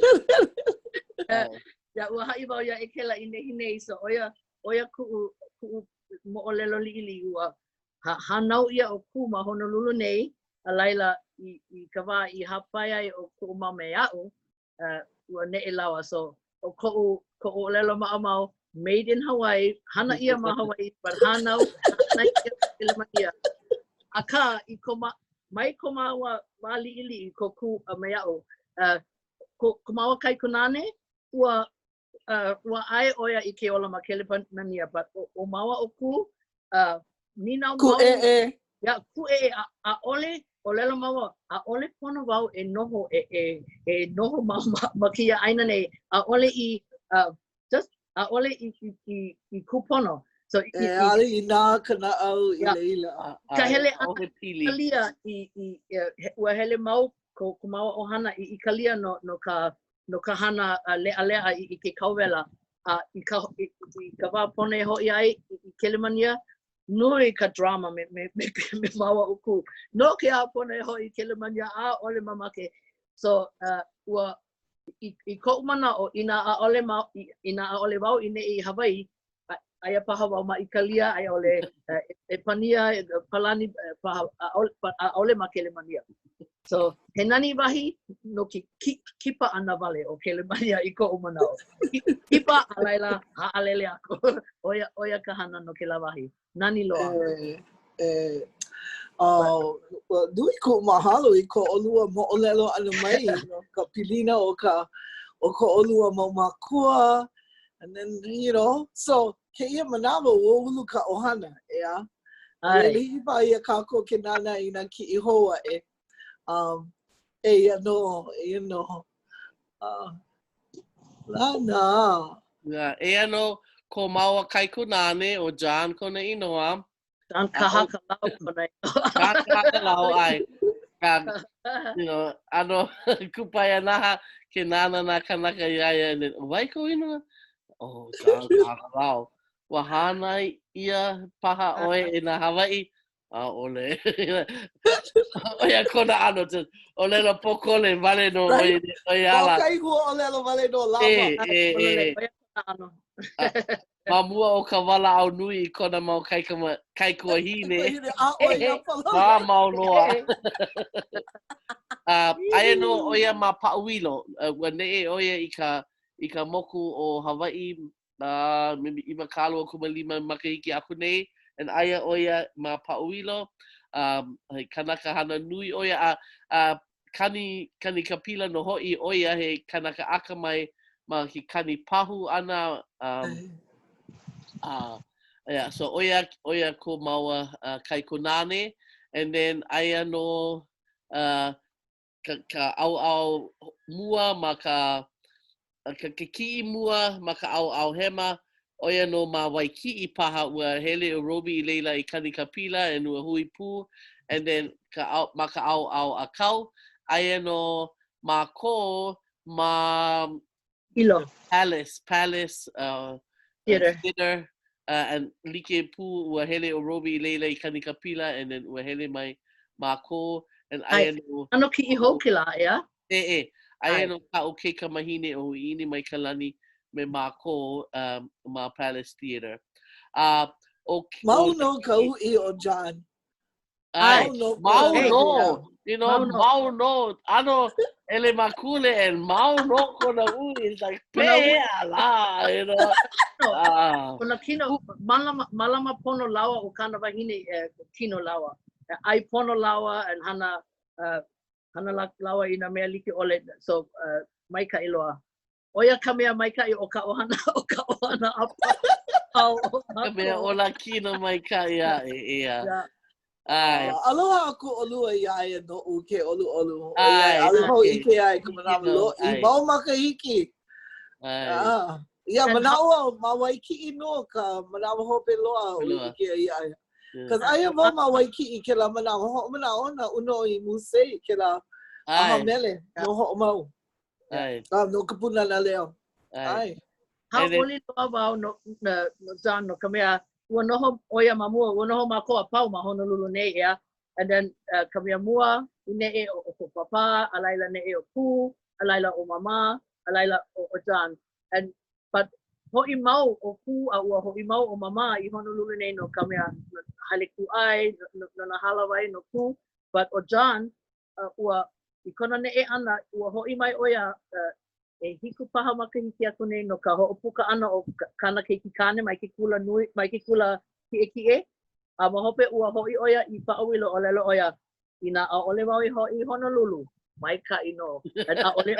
Yeah, ua haʻi wau iā Ekela i nehinei, so ʻo ia, ʻo ia kuʻu, kuʻu moʻolelo liʻiliʻi ua hānau ʻia ʻo Kū ma Honolulu nei, a laila, i, i ka wā i hāpai ai ʻo kuʻu mama iaʻu, uh, ua neʻe lāua. So, ʻo koʻu, koʻu ʻōlelo maʻamau, made in Hawaii, hana ʻia ma Hawaii, but hānau, hānai ʻia ma Kelemania. Akā, i ko ma, mai ko māua wā liʻiliʻi, ko Kū a me aʻu, uh, ko, ko māua kaikunāne, ua uh, ua ʻae ʻo ia i ke ola ma Kelemania, but ʻo, ʻo māua ʻo Kū, uh, nīnau mau. Kūʻēʻē. Yeah, kūʻēʻē, ʻaʻole, ʻōlelo māua, ʻaʻole pono wau e noho, e, e, e noho ma, ma, ma kēia ʻāina nei, ʻaʻole i, uh, just, ʻaʻole i, i, i, i kūpono. So, i, e, ʻaʻole i nā ka naʻau i laila. Ka hele ʻana i ʻĪkalia, i, i, i, ua hele mau ko, ko māua ʻohana i ʻĪkalia no, no ka. no ka hana leʻaleʻa i, i ke kauwela. A i ka, i, i ka wā pono e hoʻi ai i, i Kelemania, nui ka drama me, me, me, me māua ʻo Kū. No ke aha pono e hoʻi i Kelemania, ʻaʻole mamake. So, uh, ua, i, i koʻu manaʻo, inā ʻaʻole, ma, inā ʻaʻole wau i neʻe i Hawaii, aia paha wau ma ʻĪkālia, a i ʻole ʻEpania, Palani, paha, ʻaʻole, ʻaʻole ma Kelemania. So, he nani wahi no ke kipa ʻana wale o Kelemania i koʻu manaʻo. Kipa, a laila, haʻalele aku. ʻO ia, ʻo ia ka hana no kēlā wahi. Nani loa. E, e, uh, nui koʻu mahalo i ko ʻolua moʻolelo ʻana mai no ka pilina o ka o ko ʻolua mau mākua And then, you know, so, kēia manawa, ua ulu ka ʻohana, ʻeā? ʻAe. Hiki paha iā kākou ke nānā i nā kiʻi hou aʻe. Um, eia nō, eia nō. Uh, lana. Yeah, eia nō ko māua kaikunāne, ʻo John kona inoa. John Kahakalau kona inoa. John Kahakalau, ʻae. Um, you know, ʻano kupaianaha ke nānā nā kanaka iā ia, and then, wai kou inoa? Oh, John Kahakalau. Ua hānai ʻia paha ʻoe e nā Hawaiʻi? ʻAʻole. ʻO ia kona ʻano, just ʻōlelo pōkole wale nō ʻo ia, ʻo ia ala. Hoʻokahi huaʻōlelo wale nō lawa. E, e, e. ʻO ia kona ʻano. Ma mua o ka walaʻau nui i kona mau kaikama, kaikuahine. Mā mau loa. Uh, aia nō ʻo ia ma Paʻauilo. Uh, ua neʻe ʻo ia i ka, i ka moku o Hawaiʻi uh, 25 makahiki aku nei. And aia ʻo ia ma Paʻauilo. Um, he kanaka hana nui ʻo ia. A, uh, kani, kani ka pila nō hoʻi ʻo ia he kanaka akamai ma ke kani pahu ʻana. Um, uh, yeah, so ʻo ia, ʻo ia ko māua uh, kaikunāne. And then aia nō uh, ka, ka ʻaoʻao mua ma ka ka, ke kiʻi mua ma ka ʻaoʻao hema, ʻo ia nō ma Waikiʻi paha, ua hele ʻo Roby i laila i kani ka pila and ua hui pū, and then ka, ma ka ʻaoʻao ʻākau, aia nō mākou ma Hilo. Palace, Palace uh, Theater. Theater. Uh, and like pū, ua hele ʻo Roby i laila i kani ka pila, and then ua hele mai mākou, and aia nō... ʻAno kiʻi hou kēlā, ʻeā? E, e. Aia nō kaʻu kaikamahine ʻo ʻIʻini Maikalani me mākou um, ma Palace Theater. Uh, o, mau nō ka uʻi o John. Ai, mau nō. You know, mau nō. ʻAno ʻelemakule and mau nō kona uʻi. It's like, pehea lā, you know. Uh, kona kino, malama, malama pono lāua ʻo kāna wahine, eh, kino lāua. ʻAi pono lāua and hana, uh, Hana lāua i nā mea like ʻole, so uh, maikaʻi loa. ʻO ia ka mea maikaʻi o ka ʻohana, o ka ʻohana a pau. Ka mea ola kino maikaʻi aʻe, ʻeā. Yeah. ʻAe. Uh, aloha aku ʻolua iā ia noʻu ke ʻoluʻolu. ʻAe. ʻAʻole hou ʻike ai ka manawa lōʻihi. Mau makahiki. ʻAe. Ah. Ia manaʻo au ma Waikiʻi nō ka manawa hope loa o ʻike ai iā ia. Cause aia wau ma Waikiʻi kēlā manawa hoʻomanaʻo naʻu nō i musei i kēlā ʻaha mele no Hoʻomau. ʻAe. Ah, no ka Pūnana Leo. ʻAe. Hauʻoli loa wau no, no, no John, no ka mea, ua noho ʻo ia ma mua, ua noho mākou a pau ma Honolulu nei, ʻeā. And then, uh, ka mea mua i neʻe ʻo, ʻo ko Pāpā, a laila neʻe ʻo Kū, a laila ʻo Māmā, a laila ʻo, ʻo John. And But hoʻi mau ʻo Kū a ua hoʻi mau ʻo Māmā i Honolulu nei no ka mea no hale kūʻai, no, no nā hālāwai no Kū. But ʻo John, uh, ua, i kona neʻe ʻana, ua hoʻi mai ʻo ia uh, ʻehiku paha makahiki aku nei no ka hoʻopuka ʻana o kāna keiki kāne mai ke kula nui, mai ke kula kiʻekiʻe. A ma hope ua hoʻi ʻo ia i Paʻauilo, ʻōlelo ʻo ia, Inā ʻaʻole wau i hoʻi i Honolulu, maikaʻi nō. And ʻaʻole,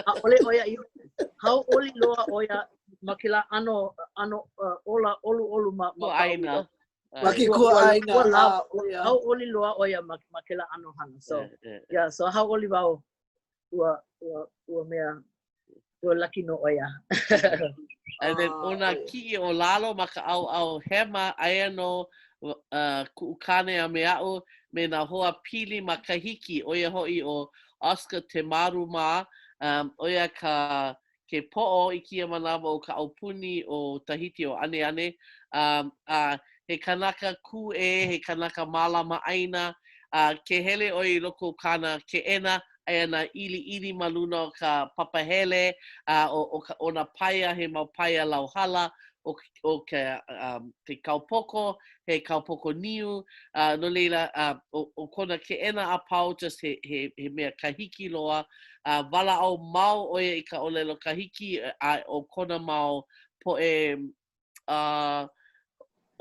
ʻaʻole ʻo ia i hauʻoli loa ʻo ia ma kēlā ʻano, ʻano uh, ola ʻoluʻolu ma, ma ʻāina. Ma ke kuaʻāina. Hauʻoli loa ʻo ia ma, ma kēlā ʻano hana. So, yeah, yeah, so hauʻoli wau ua, ua, ua mea Ua lucky nō ʻo ia. And then ʻo nā kiʻi o lalo ma ka ʻaoʻao hema, aia nō uh, kuʻu kāne a me aʻu me nā hoa pili ma Kahiki, ʻo ia hoʻi ʻo Oscar Temaru mā. Um, ʻo ia ka ke poʻo i kēia manawa o ka aupuni o Tahiti o Aneane, um, a he kanaka kūʻē, he kanaka mālama ʻāina, a ke hele ʻoe i loko o kāna keʻena, aia nā ʻiliʻili ma luna o ka papahele, a ʻo, ʻo, ka, ʻo nā paia, he mau paia lauhala, ʻo, ʻo ke, um, ke kaupoko, he kaupoko niu, a no laila, a, ʻo, ʻo kona keʻena a pau just he, he, he mea kahiki loa, a walaʻau mau ʻo ia i ka ʻōlelo kahiki, a ʻo kona mau poʻe a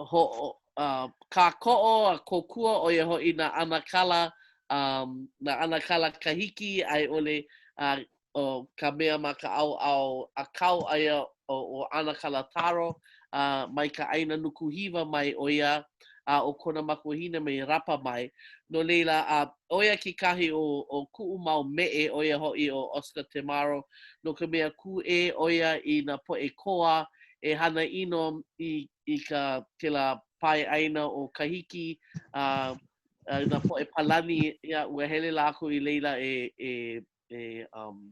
hoʻo, a, kākoʻo a kōkua, ʻo ia hoʻi nā ʻanakala, um, nā ʻanakala kahiki a i ʻole a, ʻo ka mea ma ka ʻaoʻao ʻākau aia ʻo, ʻo ʻAnakala Taro, a mai ka ʻāina Nuku Hiwa mai ʻo ia, a ʻo kona makuahine mai Rapa mai. No laila, a ʻo ia kekahi o, o kuʻu mau meʻe, ʻo ia hoʻi ʻo Oscar Temaru, no ka mea kūʻē ʻo ia i nā poʻe koa e hana ʻino i, i ka, kēlā pae ʻāina o Kahiki, a, a nā poʻe Palani, ia, ua hele lākou i laila e, e, e um,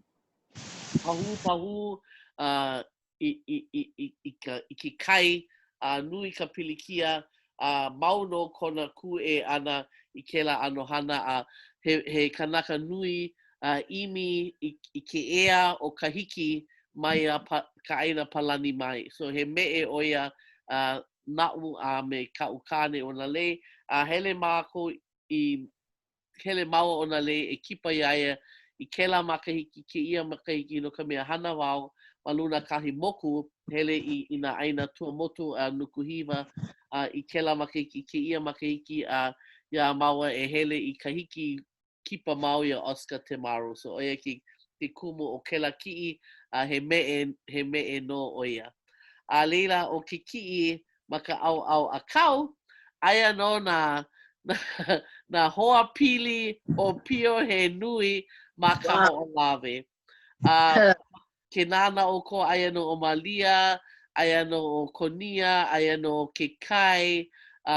pahū pahū uh, i, i, i, i, i, ka, i ke kai, a nui ka pilikia, a mau nō kona kūʻē ʻana i kēlā ʻano hana, a he, he kanaka nui a ʻimi i, i ke ea o Kahiki mai a pa, ka ʻāina Palani mai. So he meʻe ʻo ia uh, naʻu a me kaʻu kāne ʻo Nalei, a hele mākou i hele māua ʻo Nalei e kipa iā ia i kēlā makahiki, kēia makahiki, no ka mea hana wau ma luna kahi moku, hele i, i nā ʻāina Tuamotu a Nuku Hiwa, a i kēlā makahiki, kēia makahiki, a iā māua e hele i Kahiki, kipa mau iā Oscar Temaru. So ʻo ia ke, ke kumu o kēlā kiʻi, a he meʻe, he meʻe nō ʻo ia. A laila, ʻo ke kiʻi ma ka ʻaoʻao ʻākau, aia nō nā, nā, nā hoa pili ʻōpio he nui ma Kahoʻolawe. A ke nānā ʻoukou, aia nō ʻo Malia, aia nō ʻo Konia, aia nō ʻo Kekai, a,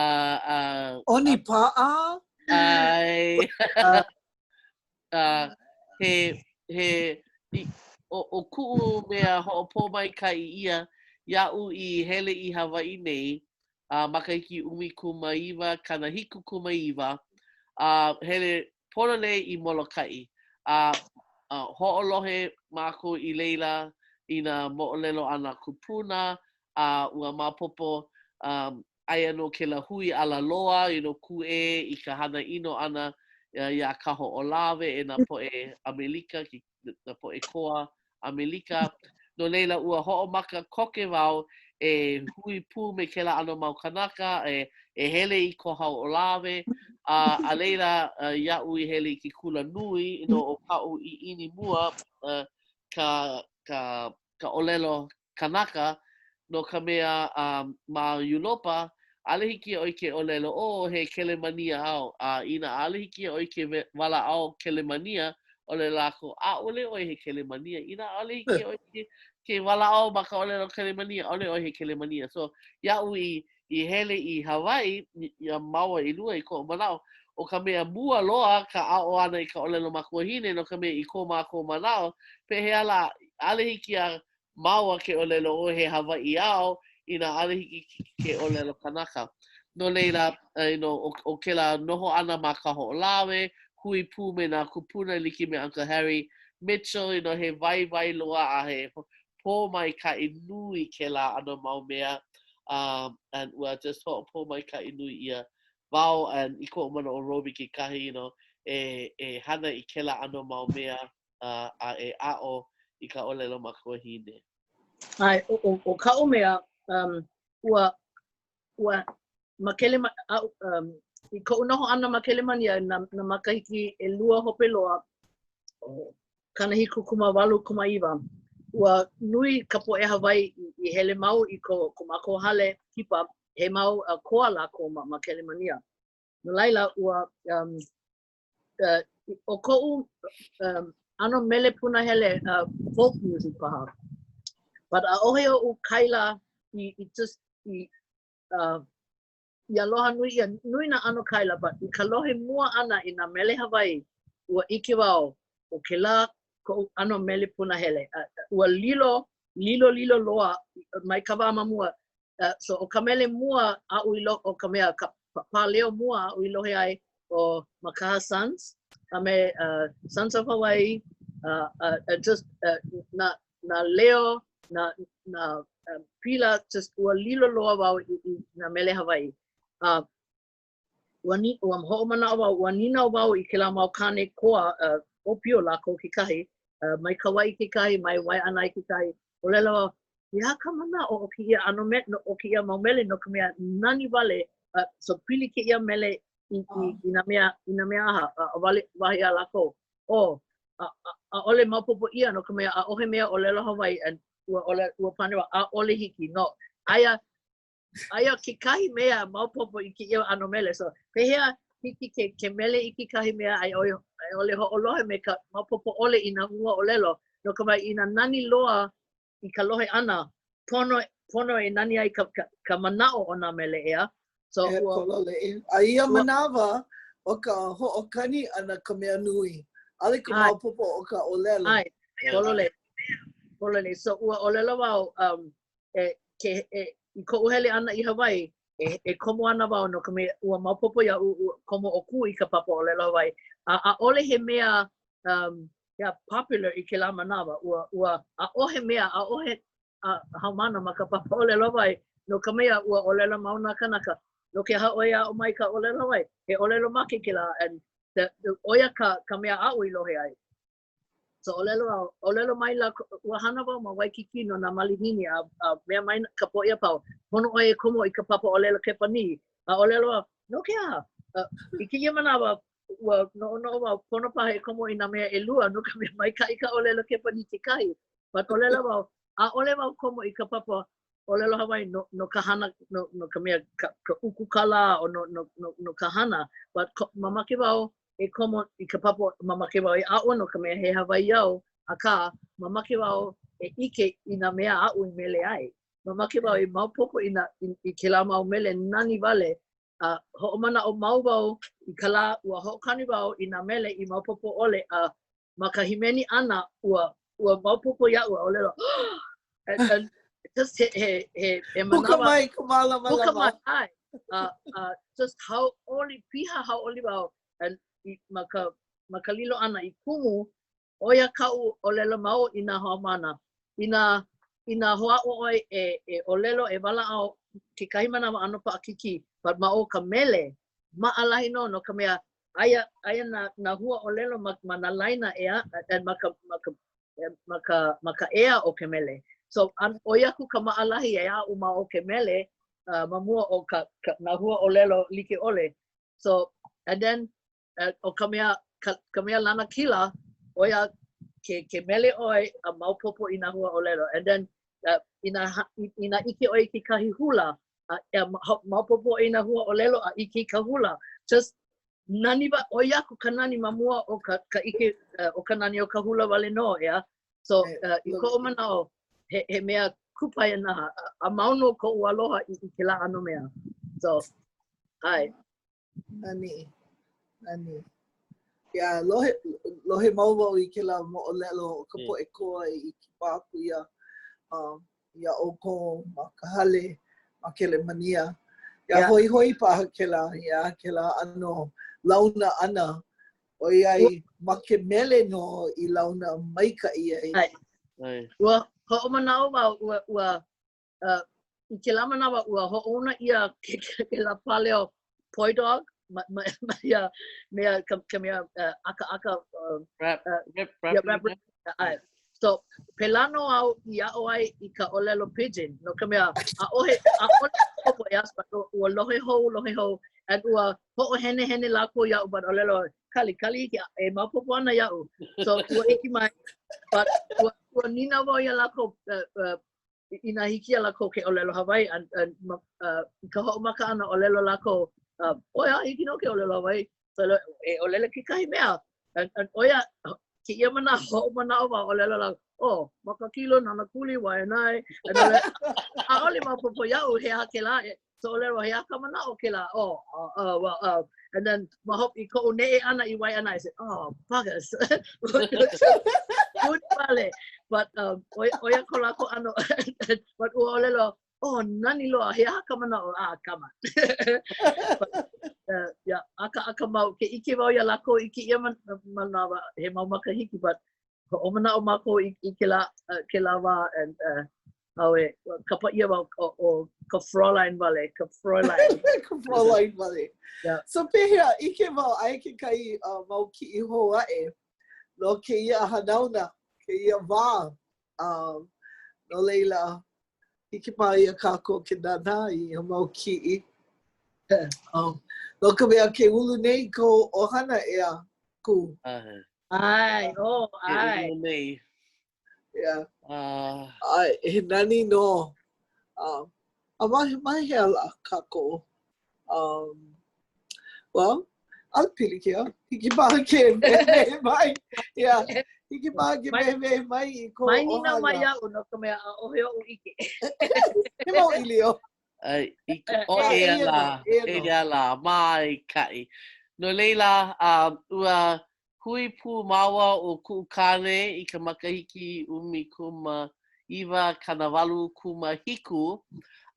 a, ʻOnipaʻa? ʻAe. Uh, he, he, i, ʻo, ʻo kuʻu mea hoʻopōmaikaʻi ʻia, iaʻu i hele i Hawaiʻi nei, a makahiki 19 79, a hele pololei i Molokaʻi, a, a hoʻolohe mākou i laila i nā moʻolelo a nā kūpuna, a ua maopopo um, Aia nō kēlā hui alaloa you know, kūʻē i ka hana ʻino ʻana iā Kahoʻolawe e nā poʻe ʻAmelika, nā poʻe koa ʻAmelika. No laila, ua hoʻomaka koke wau e hui pū me kēlā ʻano mau kanaka, e, e hele i Kahoʻolawe, a, a laila, iaʻu i hele i ke kula nui, you know, ʻo kaʻu ʻiʻini mua, ka, ka, ka ʻōlelo kanaka, no ka mea, um, ma Iulopa, ʻaʻole hiki iā ʻoe ke ʻōlelo, oh, he Kelemania au, a inā ʻaʻole hiki iā ʻoe ke walaʻau Kelemania, ʻōlelo lākou, ʻaʻole ʻoe he Kelemania. Inā ʻaʻole hiki iā ʻoe ke, ke walaʻau ma ka ʻōlelo Kelemania, ʻaʻole ʻoe he Kelemania. So, iaʻu i, i hele i Hawaii, iā māua ʻelua i koʻu manaʻo, ʻo ka mea mua loa ka aʻo ʻana i ka ʻōlelo makuahine, no ka mea i ko mākou manaʻo, pehea lā, ʻaʻole hiki iā māua ke ʻōlelo ʻoe he Hawaiʻi au, inā ʻaʻole hiki ke ʻōlelo kanaka. No laila, you know, ʻo, ʻo kēlā noho ʻana ma Kahoʻolawe, hui pū me nā kūpuna like me Uncle Harry Mitchell, you know, he waiwai loa a he pōmaikaʻi nui kēlā ʻano mau mea, um, and ua just hoʻopōmaikaʻi nui ʻia wau and i koʻu manaʻo Roby kekahi, you know, e, e hana i kēlā ʻano mau mea uh, a e aʻo i ka ʻōlelo makuahine. ʻAe, ʻo, ʻo, ʻo kaʻu mea, um, ua, ua, ma Kelema, a, um, i koʻu noho ʻana ma Kelemania nā, nā makahiki ʻelua hope loa, o 78, ua nui ka poʻe Hawaiʻi i hele mau i ko, ko mākou hale kipa, he mau uh, koa lākou ma, ma Kelemania. No laila, ua, um, uh, ʻo koʻu um, ʻano mele punahele, uh, folk music paha. But ʻaʻohe oʻu kaila i, i just, i, uh, i aloha nui ʻia, nui nā ʻano kaila, but i ka lohe mua ʻana i nā mele Hawaiʻi, ua ʻike wau, ʻo kēlā. koʻu ʻano mele punahele. Uh, ua lilo, lilo, lilo loa mai ka wā ma mua. Uh, so ʻo ka mele mua aʻu i lo, ʻo ka mea, ka pāleo mua aʻu i lohe ai ʻo Makaha Sons a me uh, Sons of Hawaii, uh, uh, uh, just uh, nā, nā leo, nā, nā uh, pila, just ua lilo loa wau i, i nā mele Hawaiʻi. Uh, ua, ni, ua hoʻomanaʻo wau, ua nīnau wau i kēlā mau kāne koa, uh, ʻōpio lākou kekahi, uh, mai Kauaʻi kekahi, mai Waiʻanae kekahi, ʻōlelo wau, he aha ka manaʻo o kēia ʻano me, no, o kēia mau mele, no ka mea, nani wale, uh, so pili kēia mele i, i, i nā mea, i nā mea aha, uh, wale, wahi a lākou, oh, ʻaʻole maopopo ʻia no ka mea, ʻaʻohe mea ʻōlelo Hawaiʻi, and ua, ʻole, ua pane wau, ʻaʻole hiki, no. Aia, aia kekahi mea maopopo i kēia ʻano mele. So, pehea hiki ke, ke mele i kekahi mea a i ʻole, a i ʻole hoʻolohe me ka maopopo ʻole i nā hua ʻōlelo, no ka mea, inā nani loa i ka lohe ʻana, pono, pono e nani ai ka, ka, ka manaʻo o nā mele, ʻeā? So, e, ua, pololei. A ia manawa, ʻo ka hoʻokani ʻana ka mea nui. ʻAʻole ka maopopo o ka ʻōlelo. ʻAe, pololei. Pololei. So, ua ʻōlelo wau, um, e, ke, e, i koʻu hele ʻana i Hawaii, e, e komo ana wau no ka mea, ua maopopo iaʻu, ua komo ʻo Kū i ka papa ʻōlelo Hawaii. A ʻaʻole he mea um, yeah, popular i kēlā manawa. Ua, ua, ʻaʻohe mea, ʻaʻohe uh, haumāna ma ka papa ʻōlelo Hawaii, no ka mea, ua ʻōlelo mau nā kanaka, no ke aha ʻoe aʻo mai ka ʻōlelo Hawaii? He ʻōlelo make kēlā, and the, the, ʻo ia ka, ka mea aʻu i lohe ai. So ʻōlelo au, ʻōlelo maila, ua hana wau ma Waikīkī no nā malihini a, a mea mai ka poʻe a pau, pono ʻoe e komo i ka papa ʻōlelo Kepanī. A ʻōlelo au, no ke aha? Uh, I kēia manawa, ua noʻonoʻo wau, pono paha e komo i nā mea ʻelua, no ka mea maikaʻi ka ʻōlelo Kepanī kekahi. But ʻōlelo wau, ʻaʻole wau komo i ka papa ʻōlelo Hawaiʻi no, no ka hana, no, no ka mea, ka, ka uku kālā o no, no, no, no ka hana. But ko, mamake wau e komo i ka papa, mamake wau e aʻo no ka mea he Hawaiʻi au, akā, mamake wau e ʻike i nā mea aʻu i mele ai. Mamake wau e maopopo i, nā, i, i kēlā mau mele nani wale, a hoʻomanaʻo mau wau i ka lā ua hoʻokani wau i nā mele i maopopo ʻole, a ma ka hīmeni ʻana, ua, ua maopopo iaʻu a ʻōlelo, and, and just he, he, he, he manawa. Puka mai ka mālamalama. Puka mai, ʻae. Uh, uh, just hauʻoli, piha hauʻoli wau, and i, ma ka, ma ka lilo ʻana i kumu, ʻo ia kaʻu ʻōlelo mau i nā haumāna. Inā, inā hoʻāʻo ʻoe e, e ʻōlelo, e walaʻau kekahi manawa ʻano paʻakikī, but ma o ka mele, maʻalahi nō, no ka mea, aia, aia nā, nā hua ʻōlelo ma, ma nā laina ʻeā, and ma ka, ma ka, ma ka, ma ka ea o ke mele. So, an, ʻoi aku ka maʻalahi e aʻo ma o ke mele, uh, ma mua o ka, ka, nā hua ʻōlelo like ʻole. So, and then, uh, ʻo ka mea, ka, ka mea lanakila, ʻo ia ke, ke mele ʻoe a maopopo i nā hua ʻōlelo. And then, uh, inā, inā ʻike ʻoe i kekahi hula, a, a maopopo i nā hua ʻōlelo a ʻike i ka hula. Just nani wa, ʻoi aku ka nani ma mua o ka, ka ʻike, uh, o ka nani o ka hula wale nō, ʻeā. So, uh, i koʻu manaʻo, he, he mea kupaianaha, a, a mau nō koʻu aloha i, i kēlā ʻano mea. So, ʻae. Nani, nani. Yeah, lohe, lohe mau wau i kēlā moʻolelo o ka mm. poʻe koa i kipa aku iā, um, iā ʻoukou ma ka hale ma Kelemania. Yeah, yeah. hoihoi paha kēlā, yeah, kēlā ʻano launa ʻana ʻoiai ma ke mele nō i launa maikaʻi ai. ʻAe. ʻAe. Ua hoʻomanaʻo wau, ua, ua uh, i kēlā manawa ua hoʻouna ʻia kēlā pāleo poi dog ma, ma, ma ia mea ka, ka mea uh, ʻakaʻaka uh, rap, uh, rap, rap, yeah, rap, rap, rap, So, pēlā nō au i aʻo ai i ka ʻōlelo pidgin, no ka mea, ʻaʻohe, ʻaʻole maopopo ʻeā, ua lohe hou, lohe hou, and ua hoʻohenehene lākou iaʻu, but ʻōlelo, Kali, kali iki, e maopopo ana iaʻu. So, ua hiki mai, but ua, ua nīnau wau iā lākou, uh, uh, inā hiki iā lākou ke ʻōlelo Hawaii, a, a, ma, a, i ka hoʻomaka ʻana ʻōlelo lākou, uh, ʻo ia, hiki nō ke ʻōlelo Hawaii. So, e ʻōlelo kekahi mea. And, and, ʻo ia, kēia manawa, hoʻomanaʻo wau ʻōlelo lākou, oh, Makakilo, Nanakuli, Waianae. And ʻaʻole maopopo iaʻu he aha kēlā. So ʻōlelo, he aha ka manaʻo kēlā? Oh, uh, uh, well, uh, and then ma hope i koʻu neʻe ʻana i Waiʻanae, I said, oh, buggers. Puni wale. But um, ʻo ia ko lākou ʻano. But ua ʻōlelo, oh, nani loa, he aha ka manaʻo? Ah, come on. But, uh, yeah, ʻakaʻaka mau, ke ʻike wau iā lākou i kēia manawa, he mau makahiki, but hoʻomanaʻo mākou i, i kēlā, uh, kēlā wā, and, uh, auē, kapa ʻia wau ʻo, ʻo ka Fraulein wale, ka Fraulein. Ka Fraulein wale. Yeah. So pehea, ʻike wau aia kekahi uh, mau kiʻi hou aʻe no kēia hanauna, kēia wā. Um, no laila, hiki paha iā kākou ke nānā i ia mau kiʻi. Um, no ka mea, ke ulu nei kou ʻohana ʻeā, Kū. ʻAe. ʻAe, oh, ʻae. Ke ulu nei. Yeah. Uh. ʻAe, he nani nō. Um, a ma, ma hea lā kākou? Um, well, ʻaʻole pilikia. Hiki paha ke wehewehe mai. Yeah. Hiki paha ke wehewehe mai i kou ʻohana. Mai nīnau mai iaʻu no ka mea ʻaʻohe oʻu ʻike. He mau ʻīlio. Ai, i ka, o eia lā, eia lā, maikaʻi. No laila, um, ua Hui pū māua ʻo kuʻu kāne i ka makahiki 1987,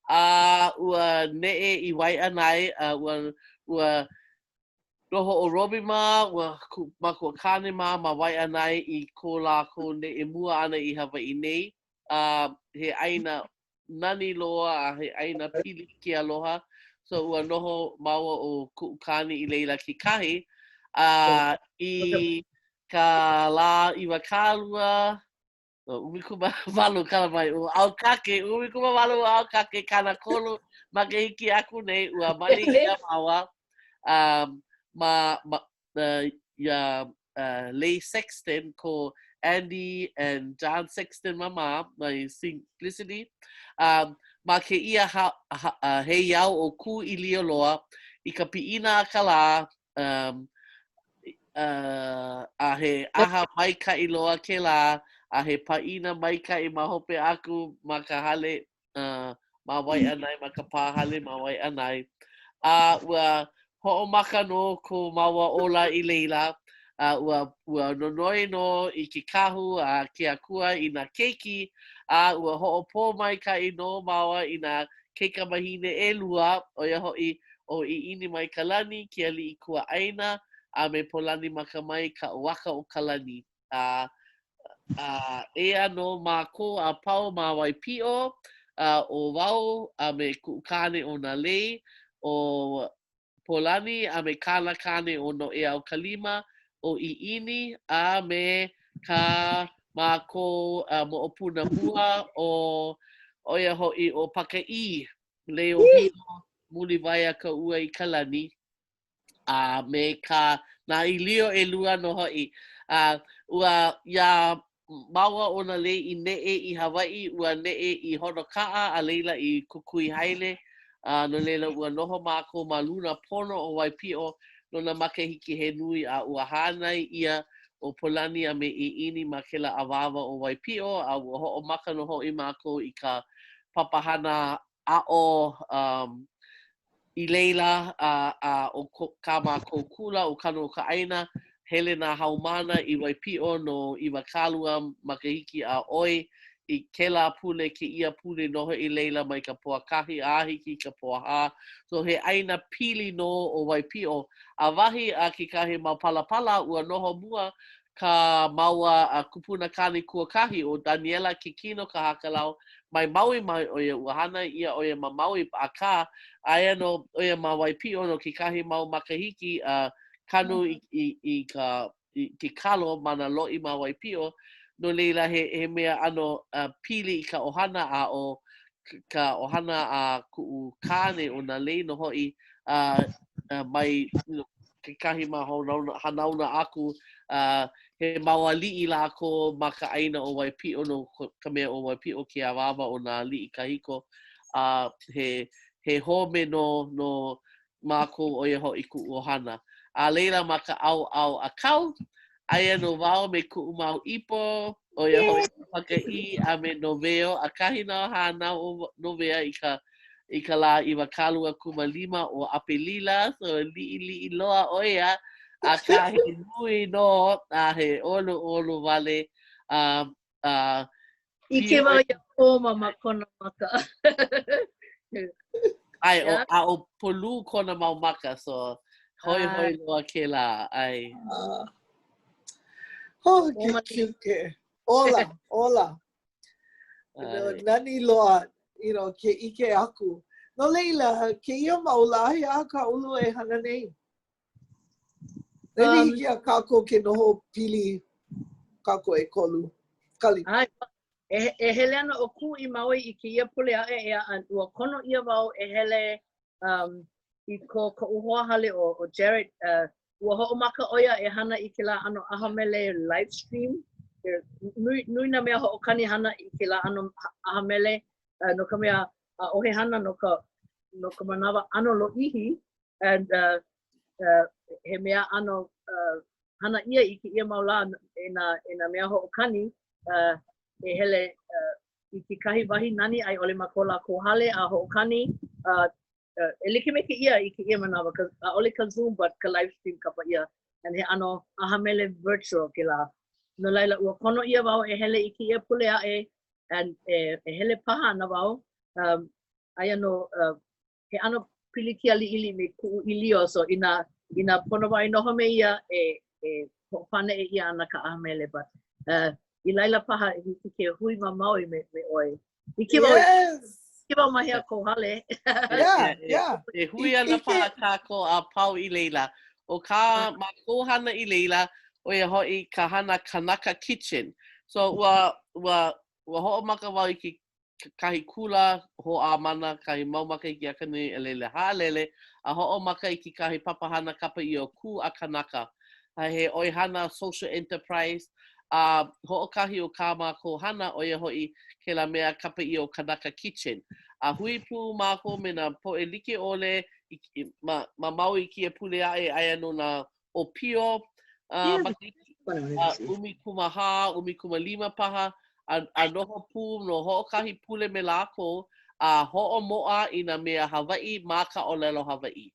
a ua neʻe i Waiʻanae, a ua, ua noho ʻo Robbie mā, ua kuʻu makuakāne mā ma Waiʻanae i ko lākou neʻe mua ʻana i Hawaiʻi nei, a he ʻāina nani loa a he ʻāina pili i ke aloha. So ua noho māua ʻo kuʻu kāne i laila kekahi. A i ka lā 20, 18 kala mai, o ʻAukake, 18 o ʻAukake, 30 makahiki aku nei, ua male ʻia māua um, ma, ma, uh, iā uh, Lei Sexton, ko Andy and John Sexton mama mai Simplicity. Um, ma kēia ha, ha, uh, heiau o Kūʻīlioloa i ka piʻina a ka lā, um, uh, a he ʻaha maikaʻi loa kēlā, a he pāʻina maikaʻi ma hope aku ma ka hale uh, ma Waiʻanae, ma ka pā hale ma Waiʻanae. A ua hoʻomaka nō ko māua ola i laila, a ua, ua nonoi nō i ke kahu a ke akua i nā keiki, a ua hoʻopōmaikaʻi nō māua i nā keikamahine ʻelua, ʻo ia hoʻi ʻo ʻIʻini Maikalani, ke aliʻi kuaʻāina, a me Pōlani Makamae, ka ʻoaka o ka lani. A, a eia nō mākou a pau ma Waipiʻo, a ʻo wau a me kuʻu kāne ʻo Nalei, ʻo Pōlani a me kāna kāne ʻo Noʻeau Kalima, ʻo ʻIʻini, a me kā mākou moʻopuna mua ʻo, ʻo ia hoʻi ʻo Pakaʻī, Lei ʻŌhio, Muliwai a ka ua i ka lani. a me ka nā ʻīlio ʻelua nō hoʻi. A ua iā māua ʻo Nalei i neʻe i Hawaiʻi, ua neʻe i Honokaʻa a laila i Kukuihaele, a no laila ua noho mākou ma luna pono o Waipiʻo no nā makahiki he nui a ua hānai ʻia ʻo Pōlani a me ʻIʻini ma kēlā awāwa o Waipiʻo a ua hoʻomaka nō hoʻi mākou i ka papahana aʻo um, i laila, a, a ʻo ko, kā mākou kula, ʻo Kanu o ka ʻAina, hele nā haumāna i Waipiʻo no 20 makahiki a ʻoi, i kēlā pule kēia pule nō hoʻi laila mai ka Pōʻakahi a hiki i ka Pōʻahā. So he ʻāina pili nō ʻo Waipiʻo. A wahi a kekahi mau palapala, ua noho mua kā māua kupuna kāne kuakahi ʻo Daniela Kekino Kahakalau mai Maui mai ʻo ia, ua hānai ʻia ʻo ia ma Maui, akā, aia nō ʻo ia ma Waipiʻo no kekahi mau makahiki a kanu i, i, i ka i ke kalo ma nā loʻi ma Waipiʻo, no laila he, he mea ʻano uh, pili i ka ʻohana a ʻo ka ʻohana a kuʻu kāne ʻo Nalei nō hoʻi uh, uh, mai you know, kekahi mau hanauna, hanauna aku, uh, he mau aliʻi lākou ma ka ʻāina o Waipiʻo no ka mea ʻo Waipiʻo ke awāwa o nā aliʻi kahiko, a uh, he, he home nō no mākou ʻo ia hoʻi kuʻu ʻohana. A laila ma ka ʻaoʻao ʻākau, aia nō wau me kuʻu mau ipo, ʻo ia hoʻi ʻo Pakaʻī a me Noweo, ʻakahi nō a hānau ʻo Nowea i ka i ka lā 25 o ʻApelila, so liʻiliʻi loa ʻo ia, akā he nui nō a he ʻoluʻolu wale. A, a, ʻIke wau iā Oma ma kona maka. ʻAe, o, a ʻo polū kona mau maka, so hoihoi loa kēlā, ʻae. Uh, oh, ke cute. Ola, ola. ʻAe. Nani loa, you know, ke ʻike aku. No laila, kēia mau lā, he aha kā ʻolua e hana nei? Maybe hiki iā kākou ke noho pili kākou ʻekolu. Kali. ʻAe, e, e hele ana ʻo Kū i Maui i kēia pule aʻe e a ua kono ʻia wau e hele um, i ko koʻu hoahale ʻo, ʻo Jared. Uh, ua hoʻomaka ʻo ia e hana i kēlā ʻano ʻahamele live stream. E, nui, nui nā mea hoʻokani hana i kēlā ʻano ʻahamele uh, no ka mea ʻaʻohe hana no ka, no ka manawa ʻano lōʻihi. And uh, uh, he mea ʻano uh, hana ʻia i kēia mau lā e nā, e nā mea hoʻokani uh, e hele uh, i kekahi wahi nani a i ʻole ma ko lākou hale a hoʻokani uh, uh, e like me kēia i kēia manawa, ka, ʻaʻole ka Zoom but ka live stream kapa ʻia and he ʻano ʻahamele virtual kēlā. No laila, ua kono ʻia wau e hele i kēia pule aʻe and e, e hele paha ana wau. Um, aia nō uh, he ʻano pilikia liʻiliʻi me kuʻu ʻīlio, so inā, inā pono wau e noho me ia, e, e hoʻopaneʻe ʻia ana ka ʻahamele, but uh, i laila paha e hiki ke hui ma Maui me, me ʻoe. ʻIke wau, Yes! ʻIke wau ma hea kou hale. Yeah, yeah. E hui ana paha kākou a pau i laila. ʻO kā mākou hana i laila, ʻo ia hoʻi ka hana Kanaka Kitchen. So ua, ua, ua hoʻomaka wau i ke kahi kula hoʻāmana, kahi mau makahiki aku nei a laila haʻalele, a hoʻomaka i kekahi papahana kapa ʻia ʻo Kū a Kanaka. A he ʻoihana social enterprise, a hoʻokahi o kā mākou hana, ʻo ia hoʻi kēlā mea kapa ʻia ʻo Kanaka Kitchen. A hui pū mākou me nā poʻe like ʻole i, ma, ma Maui i kēia pule aʻe, aia nō nā ʻōpio, uh, makahiki, uh, 14, 15 paha, a, a noho pū no hoʻokahi pule me lākou, a hoʻomoʻa i nā mea Hawaiʻi ma ka ʻōlelo Hawaiʻi.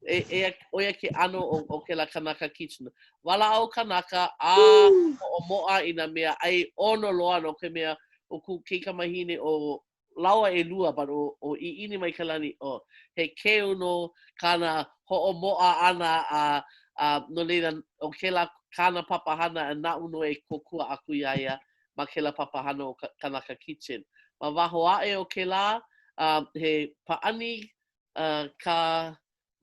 E, e, ʻo ia ke ʻano o, o kēlā Kanaka Kitchen. Walaʻau kanaka a hoʻomoʻa i nā mea ʻai ʻono loa no ka mea ʻo kuʻu kaikamahine ʻo lāua ʻelua, but ʻo, ʻo ʻIʻini Maikalani, ʻo, he keu nō kāna hoʻomoʻa ʻana a, a no laila, ʻo kēlā kāna papahana a naʻu nō e kōkua aku iā ia ma kēlā papahana o Kanaka Kitchen. Ma waho aʻe o kēlā, um, he pāʻani uh, kā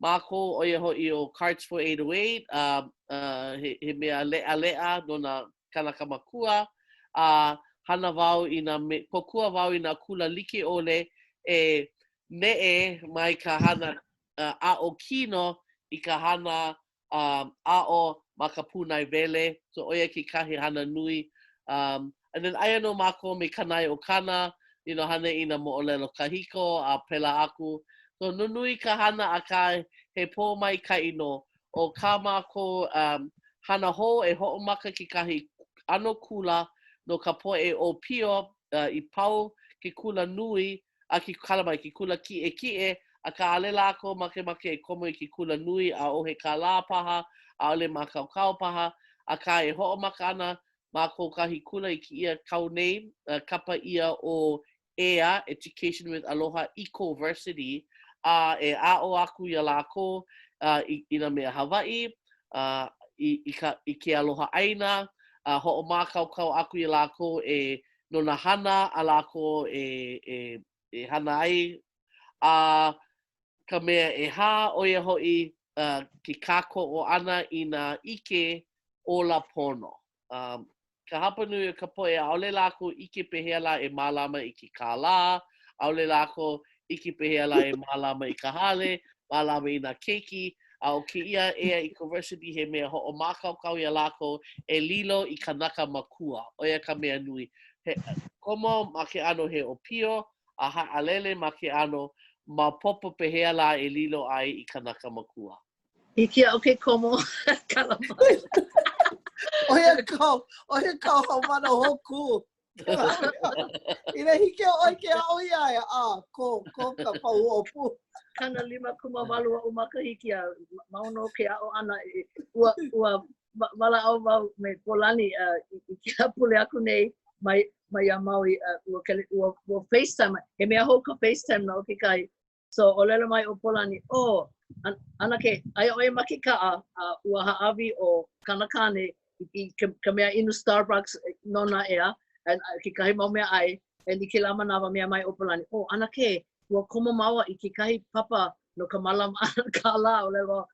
mākou, ʻo ia hoʻi ʻo Cards for 808, a uh, he, he mea leʻaleʻa no nā kanaka makua, a hana wau i nā me, kōkua wau i nā kula like ʻole e neʻe mai ka hana uh, aʻo kino i ka hana um, aʻo ma ka pūnaewele. So ʻo ia kekahi hana nui. Um, and then aia nō mākou me Kanae ʻOkana, you know, hana i nā moʻolelo kahiko a pēlā aku. So nunui ka hana akā he pōmaikaʻi nō. ʻO kā mākou um, hana hou e hoʻomaka kekahi ʻano kula no ka poʻe ʻōpio uh, i pau ke kula nui a ke kala mai ke kula kiʻekiʻe, akā ʻaʻole lākou makemake e komo i ke kula nui, ʻaʻohe kālā paha, ʻaʻole mākaukau paha, akā e hoʻomaka ana mākou kahi kula i kēia kau nei, kapa ʻia ʻo EA, Education with Aloha Ecoversity, a e aʻo aku iā lākou i, i nā mea Hawaiʻi, a i, i, ka, i ke aloha ʻāina, a hoʻomākaukau aku iā lākou e no nā hana a lākou e, e, e hana ai, a ka mea ʻehā, ʻo ia hoʻi uh, ke kākoʻo ʻana i nā ʻike ola pono. Um, ka hapanui o ka poʻe, ʻaʻole lākou ʻike pehea lā e mālama i ke kālā, ʻaʻole lākou ʻike pehea lā e mālama i ka hale, mālama i nā keiki, a ʻo kēia EA Ecoversity he mea hoʻomākaukau iā lākou e lilo i kanaka makua. ʻO ia ka mea nui. He komo ma ke ʻano he ʻōpio, a haʻalele ma ke ʻano maopopo pehea lā e lilo ai i kanaka makua. Hiki iaʻu ke komo kala mai. ʻO ia kau, ʻo ia kau haumana hōkū. Inā hiki iā ʻoe ke aʻo iā ia, a kō, kō ka pahuhopu. 58 aʻu makahiki a mau nō ke aʻo ʻana. Ua, ua Walaʻau wau me Pōlani uh, i, i kēlā pule aku nei mai, mai iā Maui, uh, ua, kele, ua, ua FaceTime, he mea hou ka FaceTime no kekahi. So, ʻōlelo mai ʻo Pōlani, oh, an, ʻanakē, aia ʻo ia ma ke kaʻa, a uh, ua hāʻawi ʻo kāna kāne i, i ka, ka mea inu Starbucks nona ʻeā, and, uh, kekahi mau mea ʻai, and i kēlā manawa mea mai ʻo Pōlani, oh, ʻanakē, ua komo māua i kekahi papa no ka mālama kālā, ʻōlelo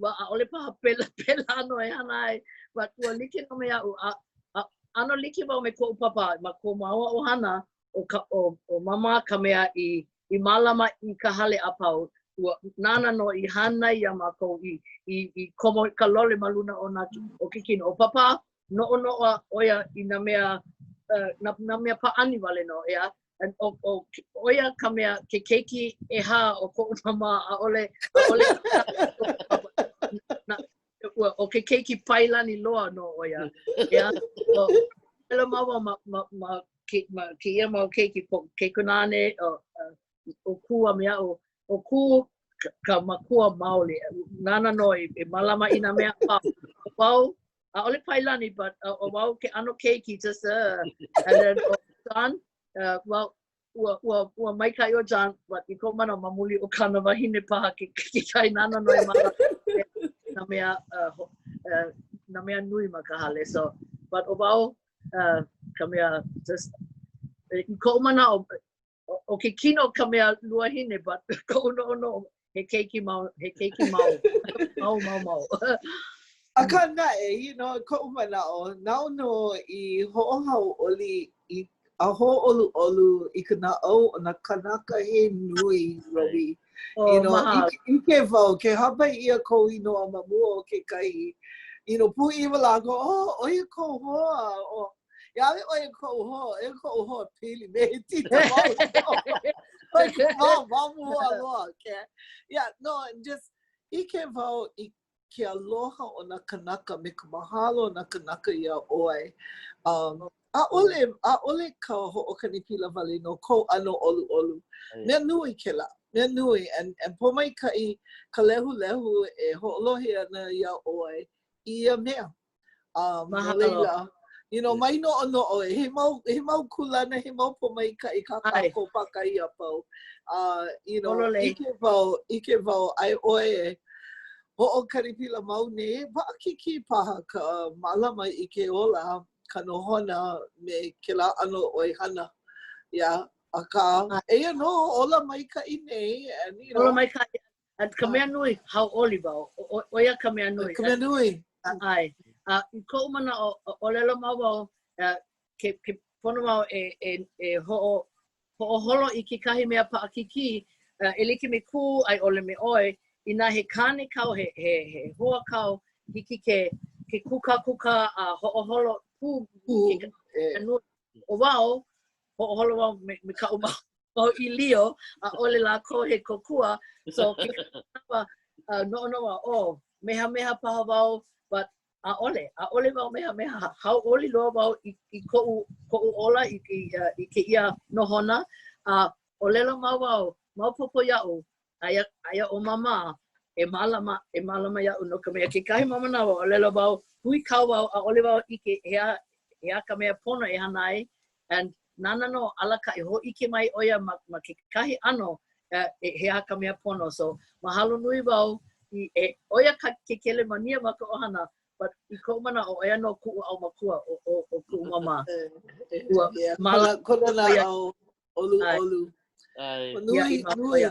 ua ʻaʻole paha pēlā, pēlā nō e hana ai, but ua like nō me aʻu, a, a ʻano like wau me koʻu papa ma ko māua ʻohana, ʻo ka, ʻo, ʻo māmā ka mea i, i mālama i ka hale a pau, ua, nāna nō i hānai iā mākou i, i, i komo ka lole ma luna o nā, o ke kino. ʻO Papa, noʻonoʻo ʻo ia i nā mea, uh, nā, nā mea pāʻani wale nō, ʻeā. ʻo, ʻo, ʻo ia ka mea, ke keiki ʻehā o koʻu māmā, ʻaʻole, ʻaʻole, na, ua, ʻo ke keiki pailani loa nō ʻo ia. ʻEā, ʻo, ʻōlelo māua ma, ma, ma, ke, ma kēia mau keiki, koʻu kaikunāne, ʻo, ʻo Kū a me aʻu, ʻo Kū ka, ka makua maoli, nāna nō i, i mālama i nā mea a pau. ʻO wau, ʻaʻole pailani, but uh, ʻo wau ke ʻano keiki, just, uh, and then ʻo John, uh, well, ua, ua, ua maikaʻi ʻo John, but i koʻu manaʻo, ma muli o kāna wahine paha ke, kekahi nāna nō i mālama nā mea, uh, uh, nā mea nui ma ka hale. So, but ʻo wau, uh, ka mea, just, i koʻu manaʻo, ʻo ke kino ka mea luahine, but koʻu noʻonoʻo, he keiki mau, he keiki mau, mau, mau, mau. Akā naʻe, you know, koʻu manaʻo, nāu nō i hoʻohauʻoli i, a hōʻoluʻolu i ka naʻau o nā kānaka he nui, Robbie. Oh, You know, mahalo. ʻike wau, ke hāpai ʻia kou inoa ma mua o kekahi, you know, pūʻiwa lākou, oh, ʻo ia kou hoa, oh, ʻAʻole ʻo ia koʻu hoa, ʻo ia koʻu hoa pili me he tita Like, ma, ma mua loa, okay? Yeah, no, just ʻike wau i ke aloha o nā kanaka me ka mahalo o nā kanaka iā ʻoe. Um, ʻaʻole, ʻaʻole ka hoʻokani pila wale nō kou ʻano ʻoluʻolu. Mea nui kēlā, mea nui, and, and pōmaikaʻi ka lehulehu e hoʻolohe ana iā ʻoe i ia mea. Um, no laila, you know, mai noʻonoʻo, he mau, he mau kūlana, he mau pōmaikaʻi kā kākou pākahi a pau. Uh, you know, ʻike wau, ʻike wau, aia ʻoe e hoʻokani pila mau nei, paʻakikī paha ka mālama i ke ola, ka nohona me kēlā ʻano ʻoihana. Yeah. Akā, eia nō, ola maikaʻi nei. And, you know, ola maikaʻi. And ka mea nui, hauʻoli wau. ʻO ia ka mea nui. Ka mea nui. ʻAe. A i koʻu manaʻo, ʻōlelo mau wau, ke, ke pono wau e, e, e hoʻo, hoʻoholo i kekahi mea paʻakikī, e like me Kū a i ʻole me ʻoe, inā he kāne kāu, he, he, he hoa kāu, hiki ke, ke kūkākūkā a hoʻoholo pū, pū ke, nui. ʻO wau, hoʻoholo wau me, me kaʻu mau mau ʻīlio, ʻaʻole lākou he kōkua. So, kekahi manawa, uh, noʻonoʻo wau, oh, mehameha paha wau, but ʻaʻole, ʻaʻole wau mehameha. Hauʻoli loa wau i, i koʻu, koʻu ola i, i, uh, i kēia nohona. A uh, ʻōlelo mau wau, maopopo iaʻu, aia, aia ʻo Māmā e mālama, e mālama iaʻu no ka mea kekahi mau manawa, ʻōlelo wau, huikau wau, ʻaʻole wau ʻike he aha, he aha ka mea pono e hana ai, and nāna nō alakaʻi, hōʻike mai ʻo ia ma, ma kekahi ʻano uh, he aha ka mea pono. So, mahalo nui wau, i, e, ʻo ia ka, ke kelemānia ma ka ʻohana, but i koʻu manaʻo, ʻo ia nō kuʻu ʻaumakua, ʻo, ʻo, ʻo kuʻu māmā. Ua, yeah, mālama kona naʻau, ʻoluʻolu. Nui, nui,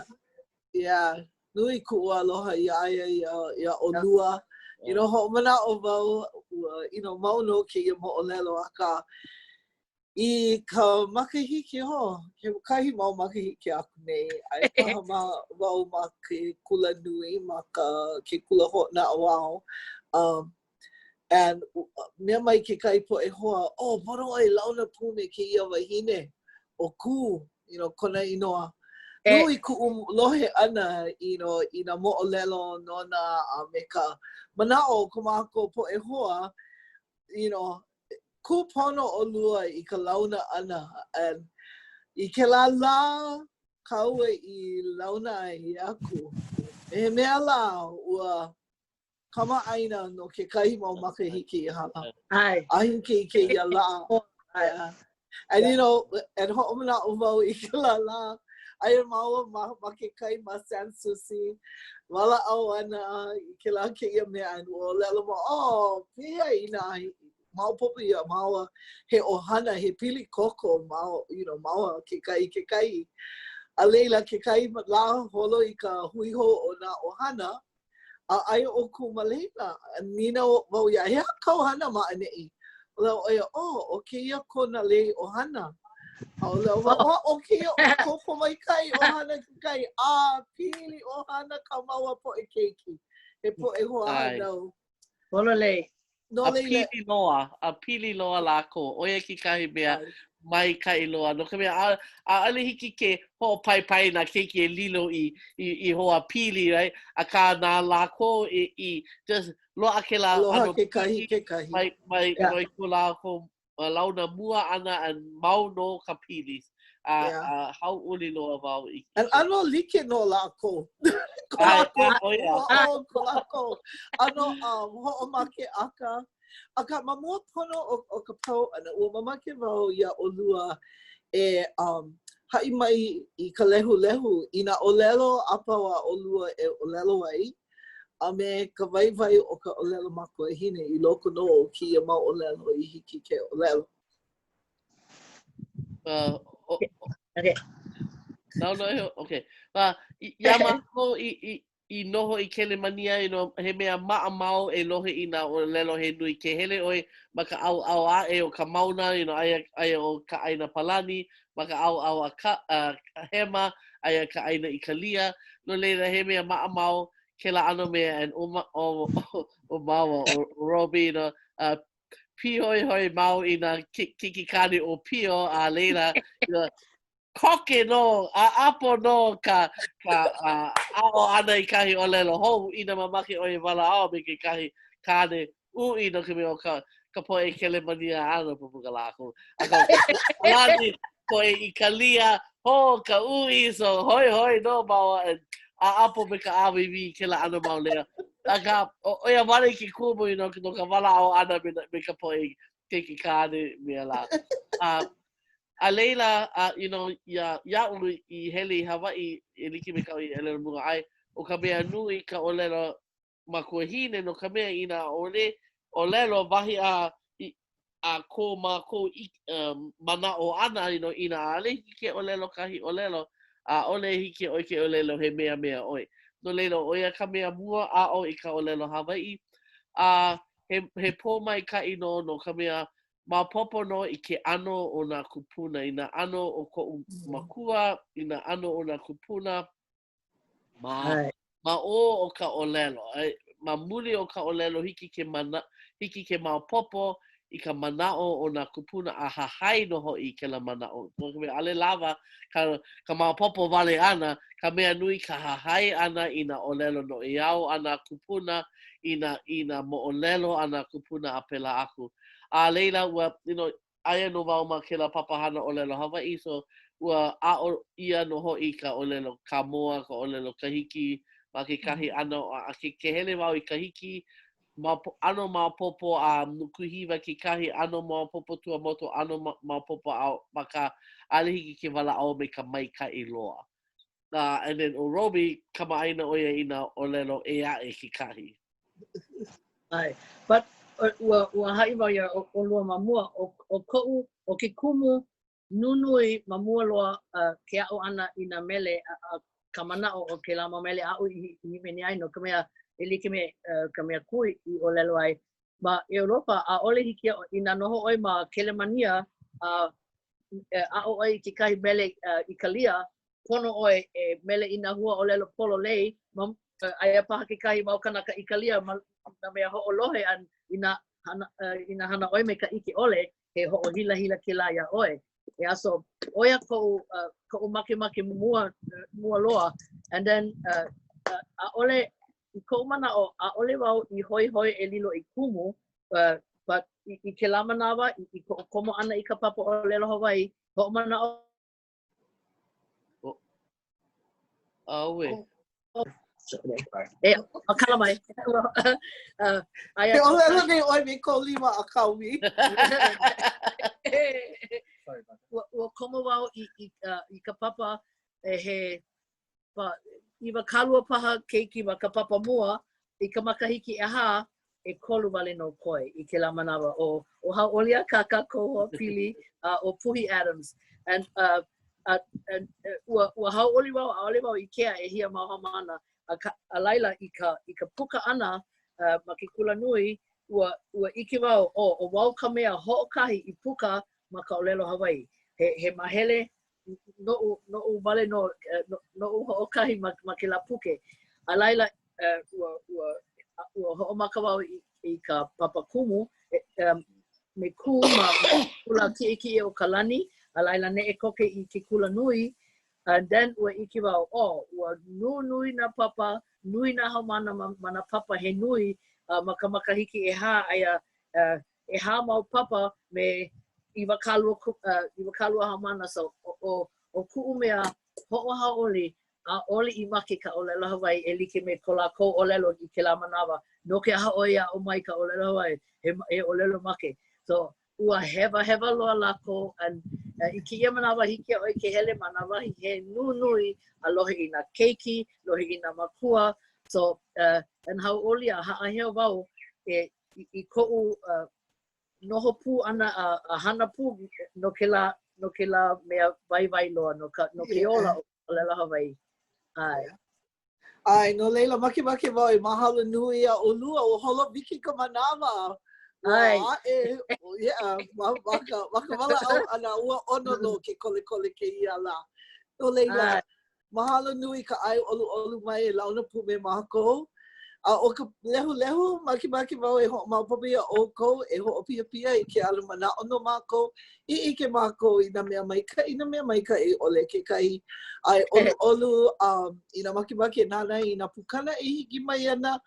yeah, nui kuʻu aloha iā ia, iā, iā ʻolua. You know, hoʻomanaʻo wau, ua, you know, mau nō kēia moʻolelo, akā, i ka makahiki, ho, kekahi mau makahiki aku nei, aia paha ma, wau ma ke kula nui, ma ka, ke kula hoʻonaʻauao, um, and mea mai kekahi poʻe hoa, oh, pono ʻoe e launa pū me kēia wahine, ʻo Kū, you know, kona inoa. E. Nui kuʻu lohe ʻana, you know, i nā moʻolelo nona a me ka manaʻo o ko mākou poʻe hoa, you know, kūpono ʻolua i ka launa ʻana. And i kēlā lā kāua i launa ai iā Kū, me he mea lā, ua. Kamaʻāina no kekahi mau makahiki i hala. ʻAe. A hiki i kēia lā. Yeah. And you know, and hoʻomanaʻo wau i kēlā lā, aia māua ma, ma ke kai ma Sans Souci, walaʻau ana i kēlā kēia mea, and ua ʻōlelo māua, oh, pehea inā maopopo iā māua he ʻohana, he pili koko māua, you know, māua kekahi i kekahi. A laila, kekahi lā holo i ka hui hou o nā ʻohana, A aia ʻoukou ma laila, nīnau wau iā, he aha kāu hana ma ʻaneʻi? ʻŌlelo ʻo ia, oh, ʻo kēia kona lei ʻohana. A ʻōlelo wau, oh, ʻo kēia ʻo kou pōmaikaʻi ʻohana kekahi, a pili ʻohana kā māua poʻe keiki, he poʻe hoahānau. Pololei. No A laila. pili loa, a pili loa lākou. ʻO ia kekahi mea maikaʻi loa. No ka mea, ʻa, ʻaʻole hiki ke hoʻopaipai nā keiki e lilo i, i, i hoa pili, right? Akā, na lākou i, i just loaʻa kēlā Aloha ʻano kekahi pili kekahi. mai, mai, Yeah. mai ko lākou launa mua ʻana a mau nō ka pili. A, Yeah. a hauʻoli loa wau i, i And ke ʻano like nō lākou. Ko ʻAe, lākou ʻae, ʻo ia. ʻo ko lākou ʻano um, hoʻomakeʻaka. Akā, ma mua pono o, o ka pau ʻana, ua mamake wau iā ʻolua e um, haʻi mai i ka lehulehu i nā ʻōlelo a pau a ʻolua e ʻōlelo ai, a me ka waiwai o ka ʻōlelo makuahine i loko nō o kēia mau ʻōlelo i hiki ke ʻōlelo. Uh, o, Okay. No, no, okay. Uh, iā mākou i, i, i noho i Kelemania, you know, he mea maʻamau e lohe i nā ʻōlelo he nui. Ke hele ʻoe ma ka ʻaoʻao aʻe o ka mauna, you know, aia, aia ʻo ka ʻāina Palani, ma ka ʻaoʻao a ka, uh, hema, aia ka ʻāina ʻIkalia. No laila, he mea maʻamau kēlā ʻano mea, and ʻo, ma, ʻo, ʻo, ʻo māua, ʻo Robbie, you know, uh, pīhoihoi mau i nā keikikāne ʻōpio, a laila, you know, koke nō, a ʻapo nō ka, ka aʻo ʻana i kahi ʻōlelo hou, inā mamake ʻoe e walaʻau me kekahi kāne uʻi no ka mea o ka, ka poʻe Kelemania ʻano pupuka lākou. Akā, Palani, poʻe ʻIkalia, ho ka uʻi, so hoihoi nō māua and ʻaʻapo me ka ʻāwīwī i kēlā ʻano mau leo. Akā, ʻo ia wale ke kumu you know, no ka walaʻau ʻana me, me ka poʻe keiki kāne mea lā. A, a laila, a, you know, iā, iaʻu i hele i Hawaiʻi, e like me kaʻu i ʻōlelo mua ai, ʻo ka mea nui ka ʻōlelo makuahine no ka mea inā ʻaʻole ʻōlelo wahi a i, a ko mākou i, um, manaʻo ʻana, you know, inā ʻaʻole hiki ke ʻōlelo kahi ʻōlelo, ʻaʻole hiki ʻoe ke ʻōlelo he mea mea ʻoe. No laila, ʻo ia ka mea mua aʻo i ka ʻōlelo Hawaiʻi. A he, he pōmaikaʻi nō no ka mea, maopopo nō i ke ʻano o nā kūpuna, i nā ʻano o koʻu makua, i nā ʻano o nā kūpuna, Ma, ma ʻō o ka ʻōlelo, ma muli o ka ʻōlelo hiki ke mana, hiki ke maopopo i ka manaʻo o nā kūpuna a hahai nō hoʻi i kēlā manaʻo. No ka mea, ʻaʻole lawa ka, ka maopopo wale ʻana, ka mea nui ka hahai ʻana i nā ʻōlelo noʻeau a nā kūpuna, i nā, i nā moʻolelo a nā kūpuna a pēlā aku. A laila, ua, you know, aia nō wau ma kēlā papahana ʻōlelo Hawaiʻi, so ua aʻo ʻia nō hoʻi ka ʻōlelo Kāmoa, ka ʻōlelo Kahiki ma kekahi ʻano, a ke, ke hele wau i Kahiki, maopo, ʻano maopopo a Nukuhiwa kekahi, ʻano maopopo Tuamotu, ʻano maopopo a akā ʻaʻole hiki ke walaʻau me ka maikaʻi loa. Uh, and then ʻo Roby, kamaʻāina ʻo ia i nā ʻōlelo ʻē aʻe kekahi. ʻAe. But ua, ua haʻi wau iā ʻolua ma mua, ʻo, ʻo koʻu, ʻo ke kumu nunui ma mua loa uh, ke aʻo ʻana i nā mele a, a ka manaʻo o kēlā mau mele aʻu i, i hīmeni ai no ka mea e like me uh, ka mea kui i ʻōlelo ai ma ʻEuropa ʻaʻole hiki inā noho ʻoe ma Kelemania a uh, aʻo ʻoe i kekahi mele ʻIkalia, pono ʻoe e mele i nā hua ʻōlelo pololei, ma, aia paha kekahi mau kanaka ʻIkalia ma nā mea hoʻolohe a inā hana, inā hana ʻoe me ka ʻike ʻole, he hoʻohilahila kēlā iā ʻoe. Yeah, so ʻo ia koʻu, uh, koʻu makemake mua, mua loa. And then, uh, uh, ʻaʻole, i koʻu manaʻo, ʻaʻole wau i hoihoi e lilo i kumu, uh, but i, i kēlā manawa, i, i koʻu komo ʻana i ka papa ʻōlelo Hawaiʻi, hoʻomanaʻo Oh. Auē. Oh. E, kala mai. Aia. Ke ʻōlelo nei ʻoe me kou lima a kaomi. Ua, ua komo wau i, i, uh, i ka papa e he pa, 20 paha keiki ma ka papa mua i ka makahiki ʻehā, ʻekolu wale nō koe i kēlā manawa. ʻO, ʻo Hauʻoli Akaka koʻu hoa pili, a ʻo Puhi Adams. And, uh, uh, and, uh, ua, ua hauʻoli wau, ʻaʻole wau ʻikea ʻehia mau haumāna. A, ka, a laila, i ka, i ka puka ʻana uh, ma ke kulanui, ua, ua ʻike wau, oh, ʻo wau ka mea hoʻokahi i puka ma ka ʻōlelo Hawaiʻi. He, he mahele noʻu, noʻu wale nō, no, noʻu hoʻokahi ma, ma kēlā puke. A laila, uh, ua, ua, ua hoʻomaka wau i, i ka papa kumu, e, um, me Kū ma kula kiʻekiʻe o Kalani, a laila neʻe koke i ke kula nui, and then ua ʻike wau, oh, ua nunui nā papa, nui nā haumāna ma, ma nā papa he nui, uh, ma ka makahiki ʻehā, aia uh, ʻehā mau papa me 20, uh, 20 haumāna, so ʻo, ʻo, ʻo kuʻu mea hoʻohauʻoli, ʻaʻole i make ka ʻōlelo Hawaiʻi e like me ko lākou ʻōlelo i kēlā manawa, no ke aha ʻoe aʻo mai ka ʻōlelo Hawaiʻi, he, he ʻōlelo make. So, ua hewahewa loa lākou, and uh, i kēia manawa hiki iā ʻoe ke hele ma nā wahi he nunui a lohe i nā keiki, lohe i nā makua, so, uh, and hauʻoli a haʻaheo wau e i, i koʻu uh, noho pū ʻana a, a hana pū no kēlā, no kēlā mea waiwai loa, no, ka, no ke ola o ka ʻōlelo Hawaiʻi. ʻAe. ʻAe, no laila, makemake wau e mahalo nui iā ʻolua, ua holo wiki ka manawa. ʻAe. Aʻe, yeah, ma, ma ka, ma ka walaʻau ʻana, ua ʻono nō ke kolekole kēia lā. No laila, Mahalo nui ka ʻae ʻoluʻolu mai e launa pū me mākou. A ʻo ka lehulehu, makemake wau e hoʻomaopopo iā ʻoukou e hoʻopiapia i ke ala manaʻo no mākou, i ʻike mākou i nā mea maikaʻi, nā mea maikaʻi ʻole kekahi. A e ʻoluʻolu, um, inā makemake e nānā i nā pukana e hiki mai ana,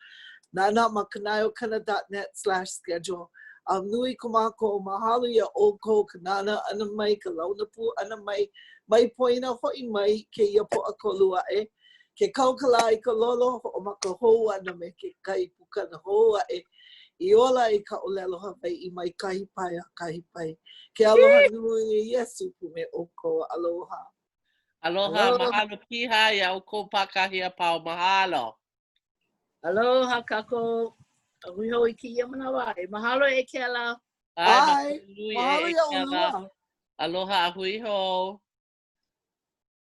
nānā ma kanaeokana.net slash schedule. A nui ko mākou mahalo iā ʻoukou ka nānā ʻana mai, ka launa pū ʻana mai, Mai poina hoʻi mai kēia Pōʻakolu aʻe, ke kau ka lā i ka lolo, hoʻomaka hou ana me kekahi pukana hou aʻe i ola ai ka ʻōlelo Hawaiʻi mai kahi pae a kahi pae. Ke aloha nui Iesū pū me ʻoukou. Aloha. Aloha, mahalo piha iā ʻoukou pākahi a pau. Mahalo. Aloha kākou. A hui hou i kēia manawa aʻe. Mahalo e Keala. ʻAe, Mahalo iā ʻolua. Aloha a hui hou.